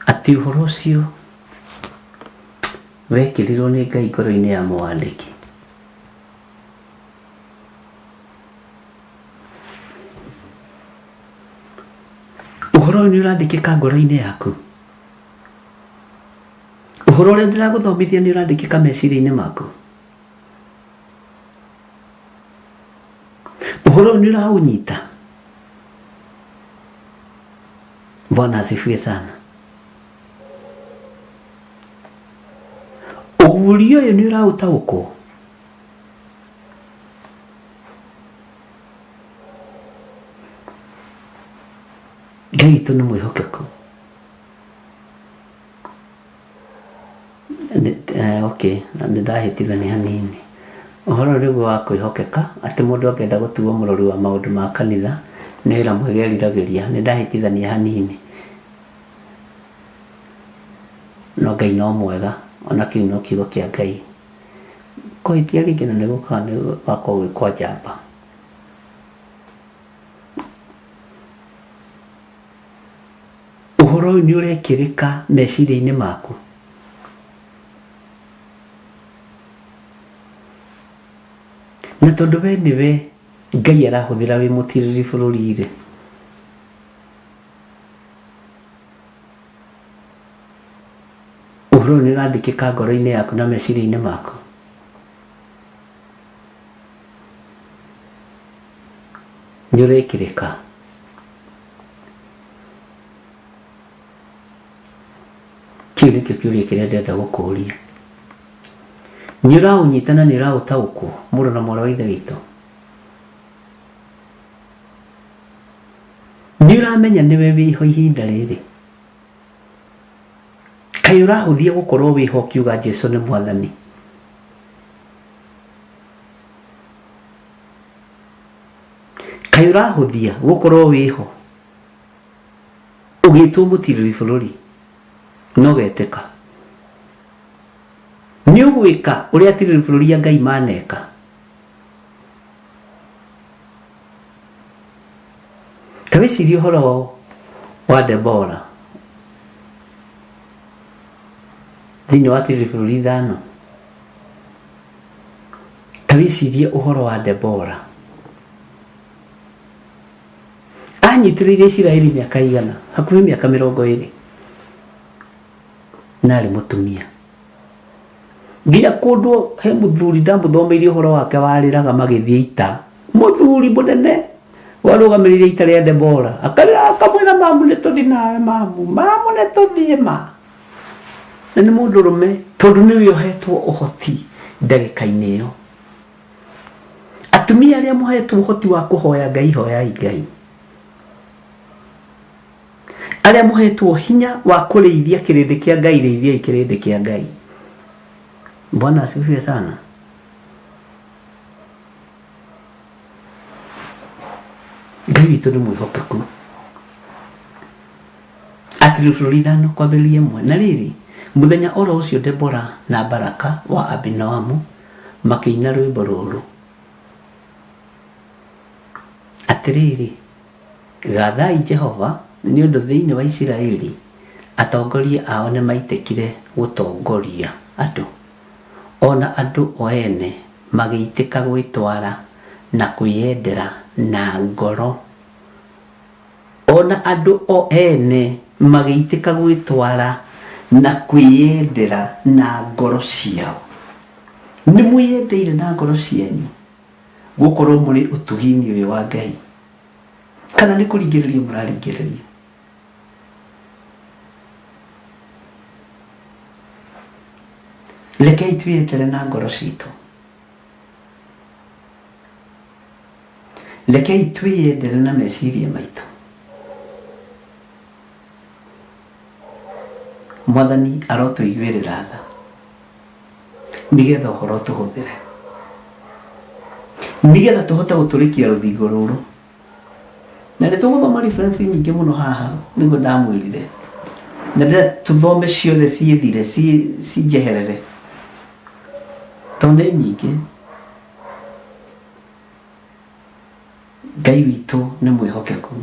Atĩ ũhoro ũcio wekĩrirwo nĩ Ngai ngoro-inĩ ya mũwandĩki. Ũhoro ũyũ nĩ ũrandĩkĩka ngoro-inĩ yaku? Ũhoro ũrĩa ndĩragũthomithia nĩ ũrandĩkĩka meciria-inĩ maku? Ũhoro ũyũ nĩ ũraũnyita? Bwana asifiwe sana. Ũguũrio ũyũ nĩ ũraũtaũkwo? Ngai witũ nĩ mwĩhokeku. Okay, nĩ ndahĩtithania hanini. Ũhoro ũyũ nĩguo wa kwĩhokeka, atĩ mũndũ angĩenda gũtuo mũrori wa maũndũ ma kanitha, nĩ wĩra mwega eriragĩria. Nĩ ndahĩtithania hanini. No Ngai no mwega, ona kĩu no kiugo kĩa Ngai. Kũhĩtia rĩngĩ na nĩ gũkaga nĩ gwakorwo gwĩ kwa njamba. Ũhoro ũyũ nĩ ũrekĩrĩka meciria-inĩ maku? Na tondũ we nĩwe Ngai arahũthĩra wĩ mũtirĩrĩri bũrũri-rĩ, ũhoro ũyũ nĩ ũrandĩkĩka ngoro-inĩ yaku na meciria-inĩ maku? Nĩ ũrekĩrĩka? Kĩu nĩkĩo kĩũria kĩrĩa ndĩrenda gũkũria. Nĩ ũraũnyita na nĩ ũraũtaũkwo, mũrũ na mwarĩ wa Ithe witũ? Nĩ ũramenya nĩwe wĩho ihinda rĩrĩ? Kaĩ ũrahũthia gũkorwo wĩho ũkiuga Jesu nĩ Mwathani? Kaĩ ũrahũthia gũkorwo wĩho ũgĩtwo mũtirĩrĩri bũrũri na ũgetĩka? Nĩ ũgwĩka ũrĩa atirĩrĩri bũrũri a Ngai maneka? Ta wĩcirie ũhoro wa Debora thĩinĩ wa atirĩrĩri bũrũri ithano. Ta wĩcirie ũhoro wa Debora. Anyitĩrĩire Isiraeli mĩaka igana, hakuhĩ mĩaka 20. Na arĩ mũtumia. Nginya kũndũ he mũthuri ndamũthomeire ũhoro wake warĩraga magĩthiĩ ita. Mũthuri mũnene warũgamĩrĩire ita rĩa Debora. Akarĩra akamwĩra mamu nĩ tũthiĩ nawe mamu, mamu nĩ tũthiĩ ma. Na nĩ mũndũrũme tondũ nĩwe ũhetwo ũhoti ndagĩka-inĩ ĩyo. Atumia arĩa mũhetwo ũhoti wa kũhoya Ngai, hoyai Ngai. Arĩa mũhetwo hinya wa kũrĩithia kĩrĩndĩ kĩa Ngai, rĩithiai kĩrĩndĩ kĩa Ngai. Bwana asifiwe sana. Ngai witũ nĩ mwĩhokeku. Atĩrĩ bũrũri ithano kwambĩrĩria ĩmwe. Na rĩrĩ, mũthenya o ro ũcio Debora na Baraka wa Abinoamu makĩina rwĩmbo rũrũ. Atĩrĩrĩ, gathai Jehova, nĩ ũndũ thĩinĩ wa Isiraeli atongoria ao nĩmaitĩkire gũtongoria andũ, o na andũ o ene magĩitĩka gwĩtwara na kwĩyendera na ngoro. O na andũ o ene magĩitĩka gwĩtwara na kwĩyendera na ngoro ciao. Nĩ mwĩyendeire na ngoro cianyu gũkorwo mũrĩ ũtugi-inĩ ũyũ wa Ngai? Kana nĩ kũringĩrĩrio mũraringĩrĩrio? Rekei twĩyendere na ngoro citũ. Rekei twĩyendere na meciria maitũ. Mwathani arotũiguĩrĩra tha nĩgetha ũhoro tũhũthĩre, nĩgetha tũhote gũtũrĩkia rũthingo rũrũ. Na nĩ tũgũthoma reference nyingĩ mũno haha nĩguo ndamwĩrire, na ndĩrenda tũthome ciothe ciĩthire cinjeherere tondũ nĩ nyingĩ. Ngai witũ nĩ mwĩhokeku.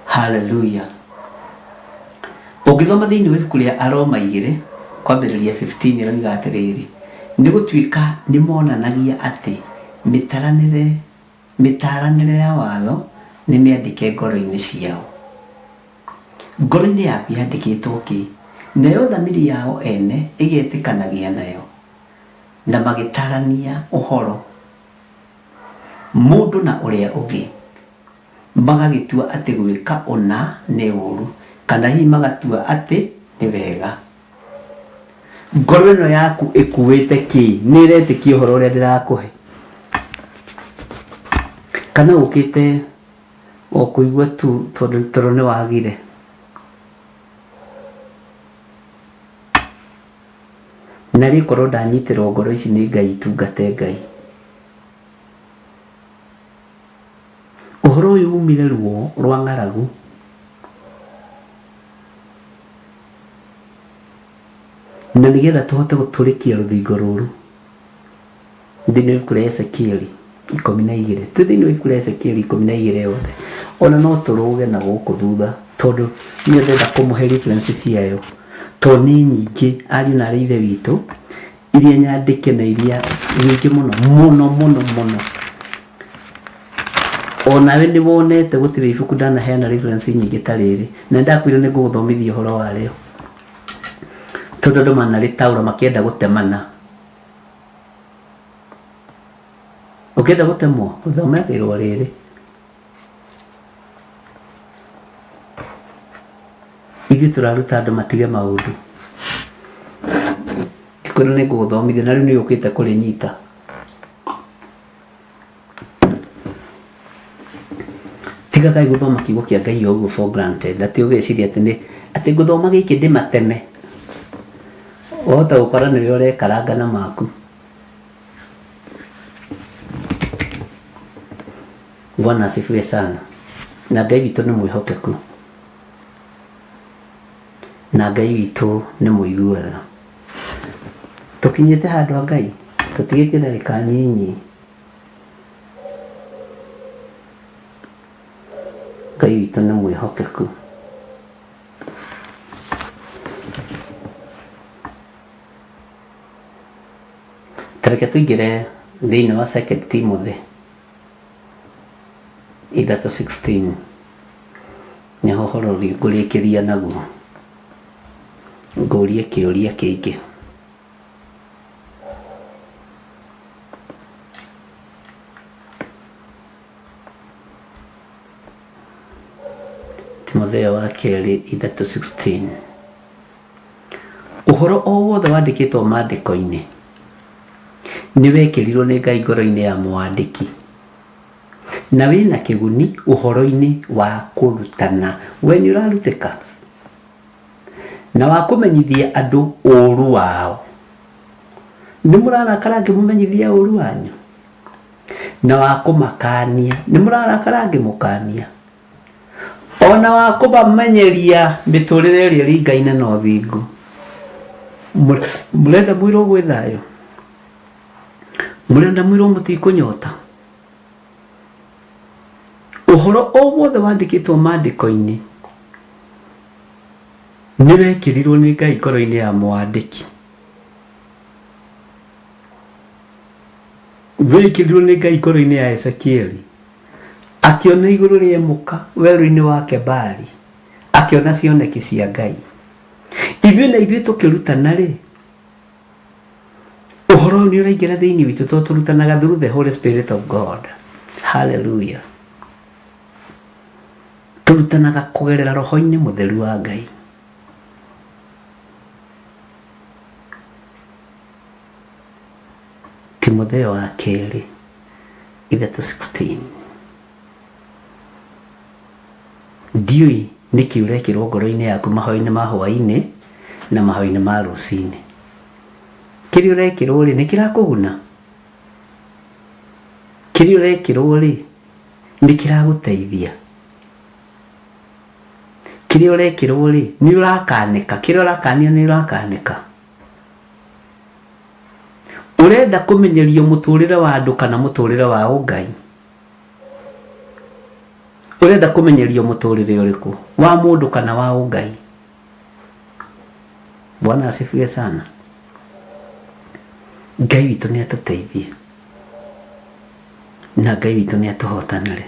Haleluya. Ũngĩthoma thĩinĩ wa ibuku rĩa Aroma 2 kwambĩrĩria 15 ĩroiga atĩrĩrĩ, nĩ gũtuĩka nĩ monanagia atĩ mĩtaranĩre mĩtaranĩre ya watho nĩ mĩandĩke ngoro-inĩ ciao. Ngoro-inĩ yaku yandĩkĩtwo kĩ? Nayo thamiri yao ene ĩgetĩkanagia nayo, na magĩtarania ũhoro mũndũ na ũrĩa ũngĩ, magagĩtua atĩ gwĩka ũna nĩ ũũru, kana hihi magatua atĩ nĩ wega. Ngoro ĩno yaku ĩkuĩte kĩ? Nĩ ĩretĩkia ũhoro ũrĩa ndĩrakũhe? Kana ũkĩte o kũigua tu tondũ toro nĩ wagire? Narĩ korwo ndanyitĩrwo ngoro ici nĩ Ngai itungate Ngai. Ũhoro ũyũ umire ruo rwa ng'aragu. Na nĩgetha tũhote gũtũrĩkia rũthingo rũrũ. Thĩinĩ wa ibuku rĩa Ezekieli 12. Twĩ thĩinĩ wa ibuku rĩa Ezekieli 12 yothe. Ona no tũrũge na gũkũ thutha tondũ niĩ ndĩrenda kũmũhe reference ciayo tondũ nĩ nyingĩ ariũ na arĩ ithe witũ iria nyandĩke na iria nyingĩ mũno mũno mũno mũno. Onawe nĩ wonete gũtirĩ ibuku ndanaheana reference nyingĩ ta rĩrĩ na ndakwĩra nĩ ngũgũthomithia ũhoro warĩo tondũ andũ manarĩtaũra makĩenda gũtemana. Ũkĩenda gũtemwo ũthomagĩrwo rĩrĩ. Ithuĩ tũraruta andũ matige maũndũ. Ngĩkwĩra nĩ ngũgũthomithia na rĩu nĩ ũkĩte kũrĩnyita. Tigagai gũthoma kiugo kĩa Ngai o ũguo for granted atĩ ũgeciria atĩ nĩ atĩ ngũthoma gĩkĩ ndĩmateme. Wahota gũkora nĩwe ũrekaranga na maku. Bwana asifiwe sana. Na Ngai witũ nĩ mwĩhokeku. Na Ngai witũ nĩ mũigua tha. Tũkinyĩte handũ a Ngai tũtigĩtie ndagĩka nyinyi. Ngai witũ nĩ mwĩhokeku. Ta reke tũingĩre thĩinĩ wa Second Timothy 3:16 nĩho ũhoro ũrĩa ngũrĩkĩria naguo ngũrie kĩũria kĩngĩ. Timotheo wa kerĩ 3:16 Ũhoro o wothe wandĩkĩtwo Maandĩko-inĩ nĩ wekĩrirũo nĩ Ngai ngoro-inĩ ya mũwandĩki, na wĩ na kĩguni ũhoro-inĩ wa kũrutana. We nĩ ũrarutĩka? Na wa kũmenyithia andũ ũũru wao. Nĩ mũrarakara ngĩmũmenyithia ũũru wanyu? Na wa kũmakaania. Nĩ mũrarakara ngĩmũkaania? Ona wa kũmamenyeria mĩtũrĩre ĩrĩa ĩringaine na ũthingu. Mũrenda mwĩrwo gwĩ thayũ? Mũrenda mwĩrwo mũtikũnyota? Ũhoro o wothe wandĩkĩtwo maandĩko-inĩ nĩ wekĩrirwo nĩ Ngai ngoro-inĩ ya mwandĩki. Wekĩrirwo nĩ Ngai ngoro-inĩ ya Ezekieli. Akĩona igũrũ rĩemũka werũ-inĩ wa Kebari, akĩona cioneki cia Ngai. Ithuĩ na ithuĩ tũkĩrutana rĩ, ũhoro ũyũ nĩ ũraingĩra thĩinĩ witũ tondũ tũrutanaga through the Holy Spirit of God. Hallelujah. Tũrutanaga kũgerera roho-inĩ mũtheru wa Ngai. Timotheo wa kerĩ 3:16 Ndiũĩ nĩkĩ ũrekĩrwo ngoro-inĩ yaku mahoya-inĩ ma hwaĩ-inĩ na mahoya-inĩ ma rũcinĩ. Kĩrĩa ũrekĩrwo rĩ, nĩ kĩrakũguna? Kĩrĩa ũrekĩrwo rĩ, nĩ kĩragũteithia? Kĩrĩa ũrekĩrwo rĩ, nĩ ũrakanĩka? Kĩrĩa ũrakanio nĩ ũrakanĩka? Ũrenda kũmenyerio mũtũrĩre wa andũ kana mũtũrĩre wa ũngai? Ũrenda kũmenyerio mũtũrĩre ũrĩkũ? Wa mũndũ kana wa ũngai? Bwana asifiwe sana. Ngai witũ nĩ atũteithie na Ngai witũ nĩ atũhotanĩre.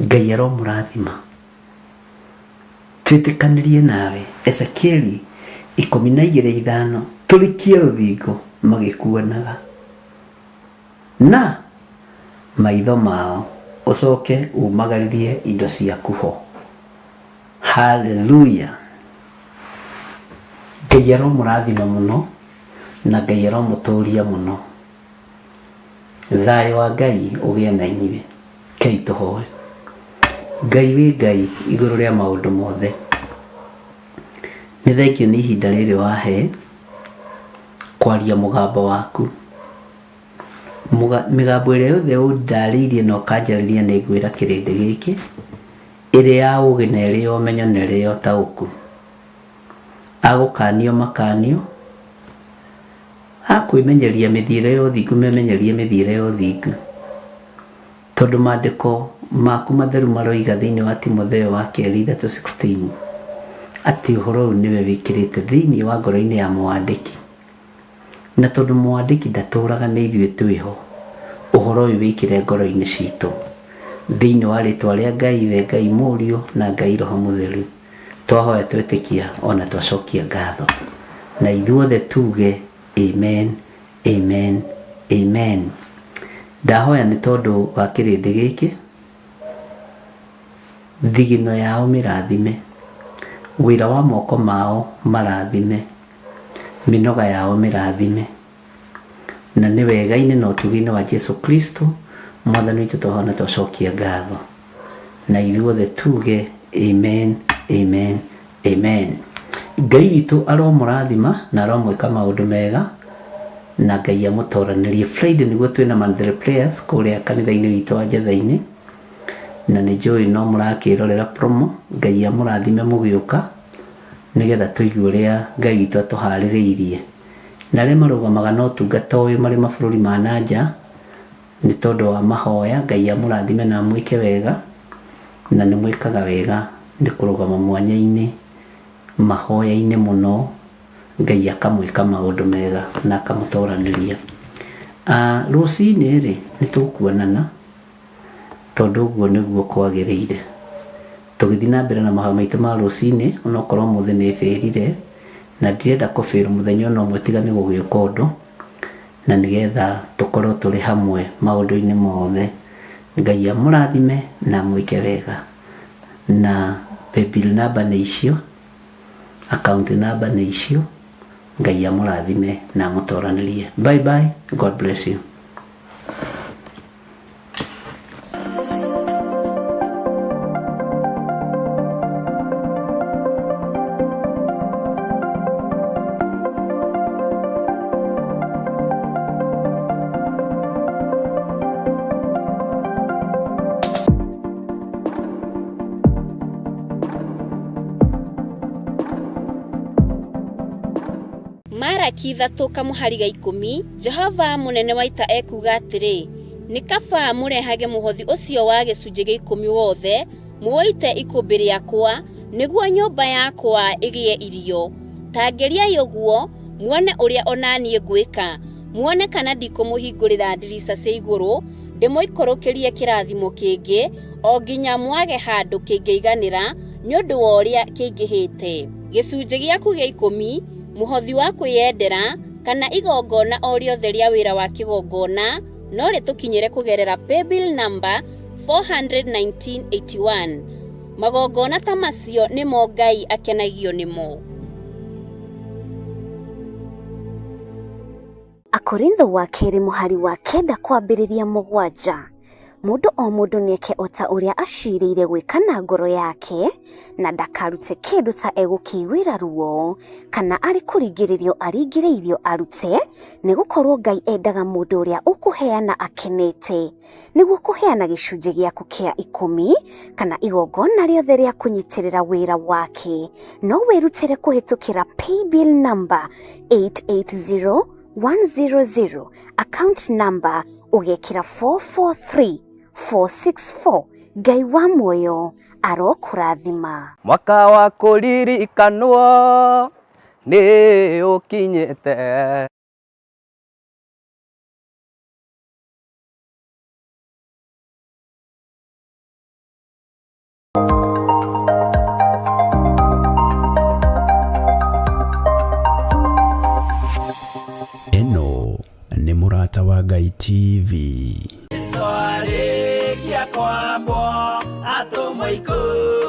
Ngai aromũrathima. Twĩtĩkanĩrie nawe, Ezekieli 12:5, tũrikie rũthingo magĩkuonaga na maitho mao, ũcoke umagarĩrie indo ciaku ho. Haleluya! Ngai aromũrathima mũno na Ngai aromũtũria mũno. Thayũ wa Ngai ũgĩe na inyuĩ. Rekei tũhoe. Ngai wĩ Ngai igũrũ rĩa maũndũ mothe. Nĩ thengiũ nĩ ihinda rĩrĩ wahe kwaria mũgambo waku. Mĩgambo ĩrĩa yothe ũndarĩirie na ũkanjarĩria nĩ ngwĩra kĩrĩndĩ gĩkĩ, ĩrĩ ya ũgĩ na ĩrĩ ya ũmenyo na ĩrĩ ya ũtaũku. Agũkanio makanio. A kwĩmenyeria mĩthiĩre ya ũthingu memenyerie mĩthiĩre ya ũthingu. Tondũ maandĩko maku matheru maroiga thĩinĩ wa Timotheo wa kerĩ 3:16 atĩ ũhoro ũyũ nĩwe wĩkĩrĩte thĩinĩ wa ngoro-inĩ ya mũwandĩki. Na tondũ mũwandĩki ndatũraga nĩ ithuĩ twĩho, ũhoro ũyũ wĩkĩre ngoro-inĩ citũ. Thĩinĩ wa rĩtwa rĩa Ngai Ithe, Ngai Mũriũ na Ngai Roho Mũtheru, twahoya twetĩkia ona twacokia ngatho. Na ithuothe tuge amen, amen, amen. Ndahoya nĩ tondũ wa kĩrĩndĩ gĩkĩ, thigino yao mĩrathime, wĩra wa moko mao marathime, mĩnoga yao mĩrathime. Na nĩ wega-inĩ na ũtugi-inĩ wa Jesu Kristo Mwathani witũ twahoya na twacokia ngatho. Na ithuothe tuge amen, amen, amen. Ngai witũ aromũrathima na aromwĩka maũndũ mega na Ngai amũtoranĩrie. Friday nĩguo twĩna monthly prayers kũrĩa kanitha-inĩ witũ wa Njetha-inĩ, na nĩ njũĩ no mũrakĩrorera promo. Ngai amũrathime mũgĩũka nĩgetha tũigue ũrĩa Ngai witũ atũharĩrĩirie. Na arĩa marũgamaga na ũtungata ũyũ marĩ mabũrũri ma na nja, nĩ tondũ wa mahoya, Ngai amũrathime na amwĩke wega, na nĩ mwĩkaga wega nĩ kũrũgama mwanya-inĩ, mahoya-inĩ mũno, Ngai akamwĩka maũndũ mega na akamũtoranĩria. Rũcinĩ rĩ, nĩ tũkuonana. Tondũ ũguo nĩguo kwagĩrĩire. Tũgĩthiĩ na mbere na mahoya maitũ ma rũcinĩ, onokorwo ũmũthĩ nĩ bĩrire, na ndirenda kũbĩrwo mũthenya ona ũmwe tiga nĩ gũgĩũka ũndũ, na nĩgetha tũkorwo tũrĩ hamwe maũndũ-inĩ mothe. Ngai amũrathime na amwĩke wega. Na paybill number nĩ icio, account number nĩ icio, Ngai amũrathime na amũtoranĩrie. Bye bye, God bless you. Maraki ithatũ kamũhari ga ikũmi, Jehova mũnene wa ita ekuuga atĩrĩ, Nĩ kaba mũrehage mũhothi ũcio wa gĩcunjĩ gĩa ikũmi wothe, mũũite ikũmbĩ rĩakwa, nĩguo nyũmba yakwa ĩgĩe irio. Ta ngeriai ũguo, muone ũrĩa o na niĩ ngwĩka, muone kana ndikũmũhingũrĩra ndirica cia igũrũ, ndĩmũikũrũkĩrie kĩrathimo kĩngĩ, o nginya mwage handũ kĩngĩiganĩra nĩ ũndũ wa ũrĩa kĩingĩhĩte. Gĩcunjĩ gĩaku gĩa ikũmi, mũhothi wa kwĩyendera, kana igongona o rĩothe rĩa wĩra wa kĩgongona no rĩtũkinyĩre kũgerera paybill number 41981. Magongona ta macio nĩmo Ngai akenagio nĩmo. Akorintho wa kerĩ mũhari wa kenda kwambĩrĩria mũgwanja. Mũndũ o mũndũ nĩeke o ta ũrĩa aciirĩire gwĩka na ngoro yake, na ndakarute kĩndũ ta egũkĩiguĩra ruo, kana arĩ kũringĩrĩrio aringĩrĩirio arute, nĩ gũkorũo Ngai endaga mũndũ ũrĩa ũkũheana akenete. Nĩguo kũheana gĩcunjĩ gĩaku kĩa ikũmi, kana igongona rĩothe rĩa kũnyitĩrĩra wĩra wake, no wĩrutĩre kũhĩtũkĩra paybill number 880100, account number ũgekĩra 443464. Ngai wa muoyo arokũrathima. Mwaka wa kũririkanwo nĩ ũkinyĩte. Ĩno nĩ Mũrata wa Ngai TV. Jesu arĩkia kwambwo atũmwo ikũmi.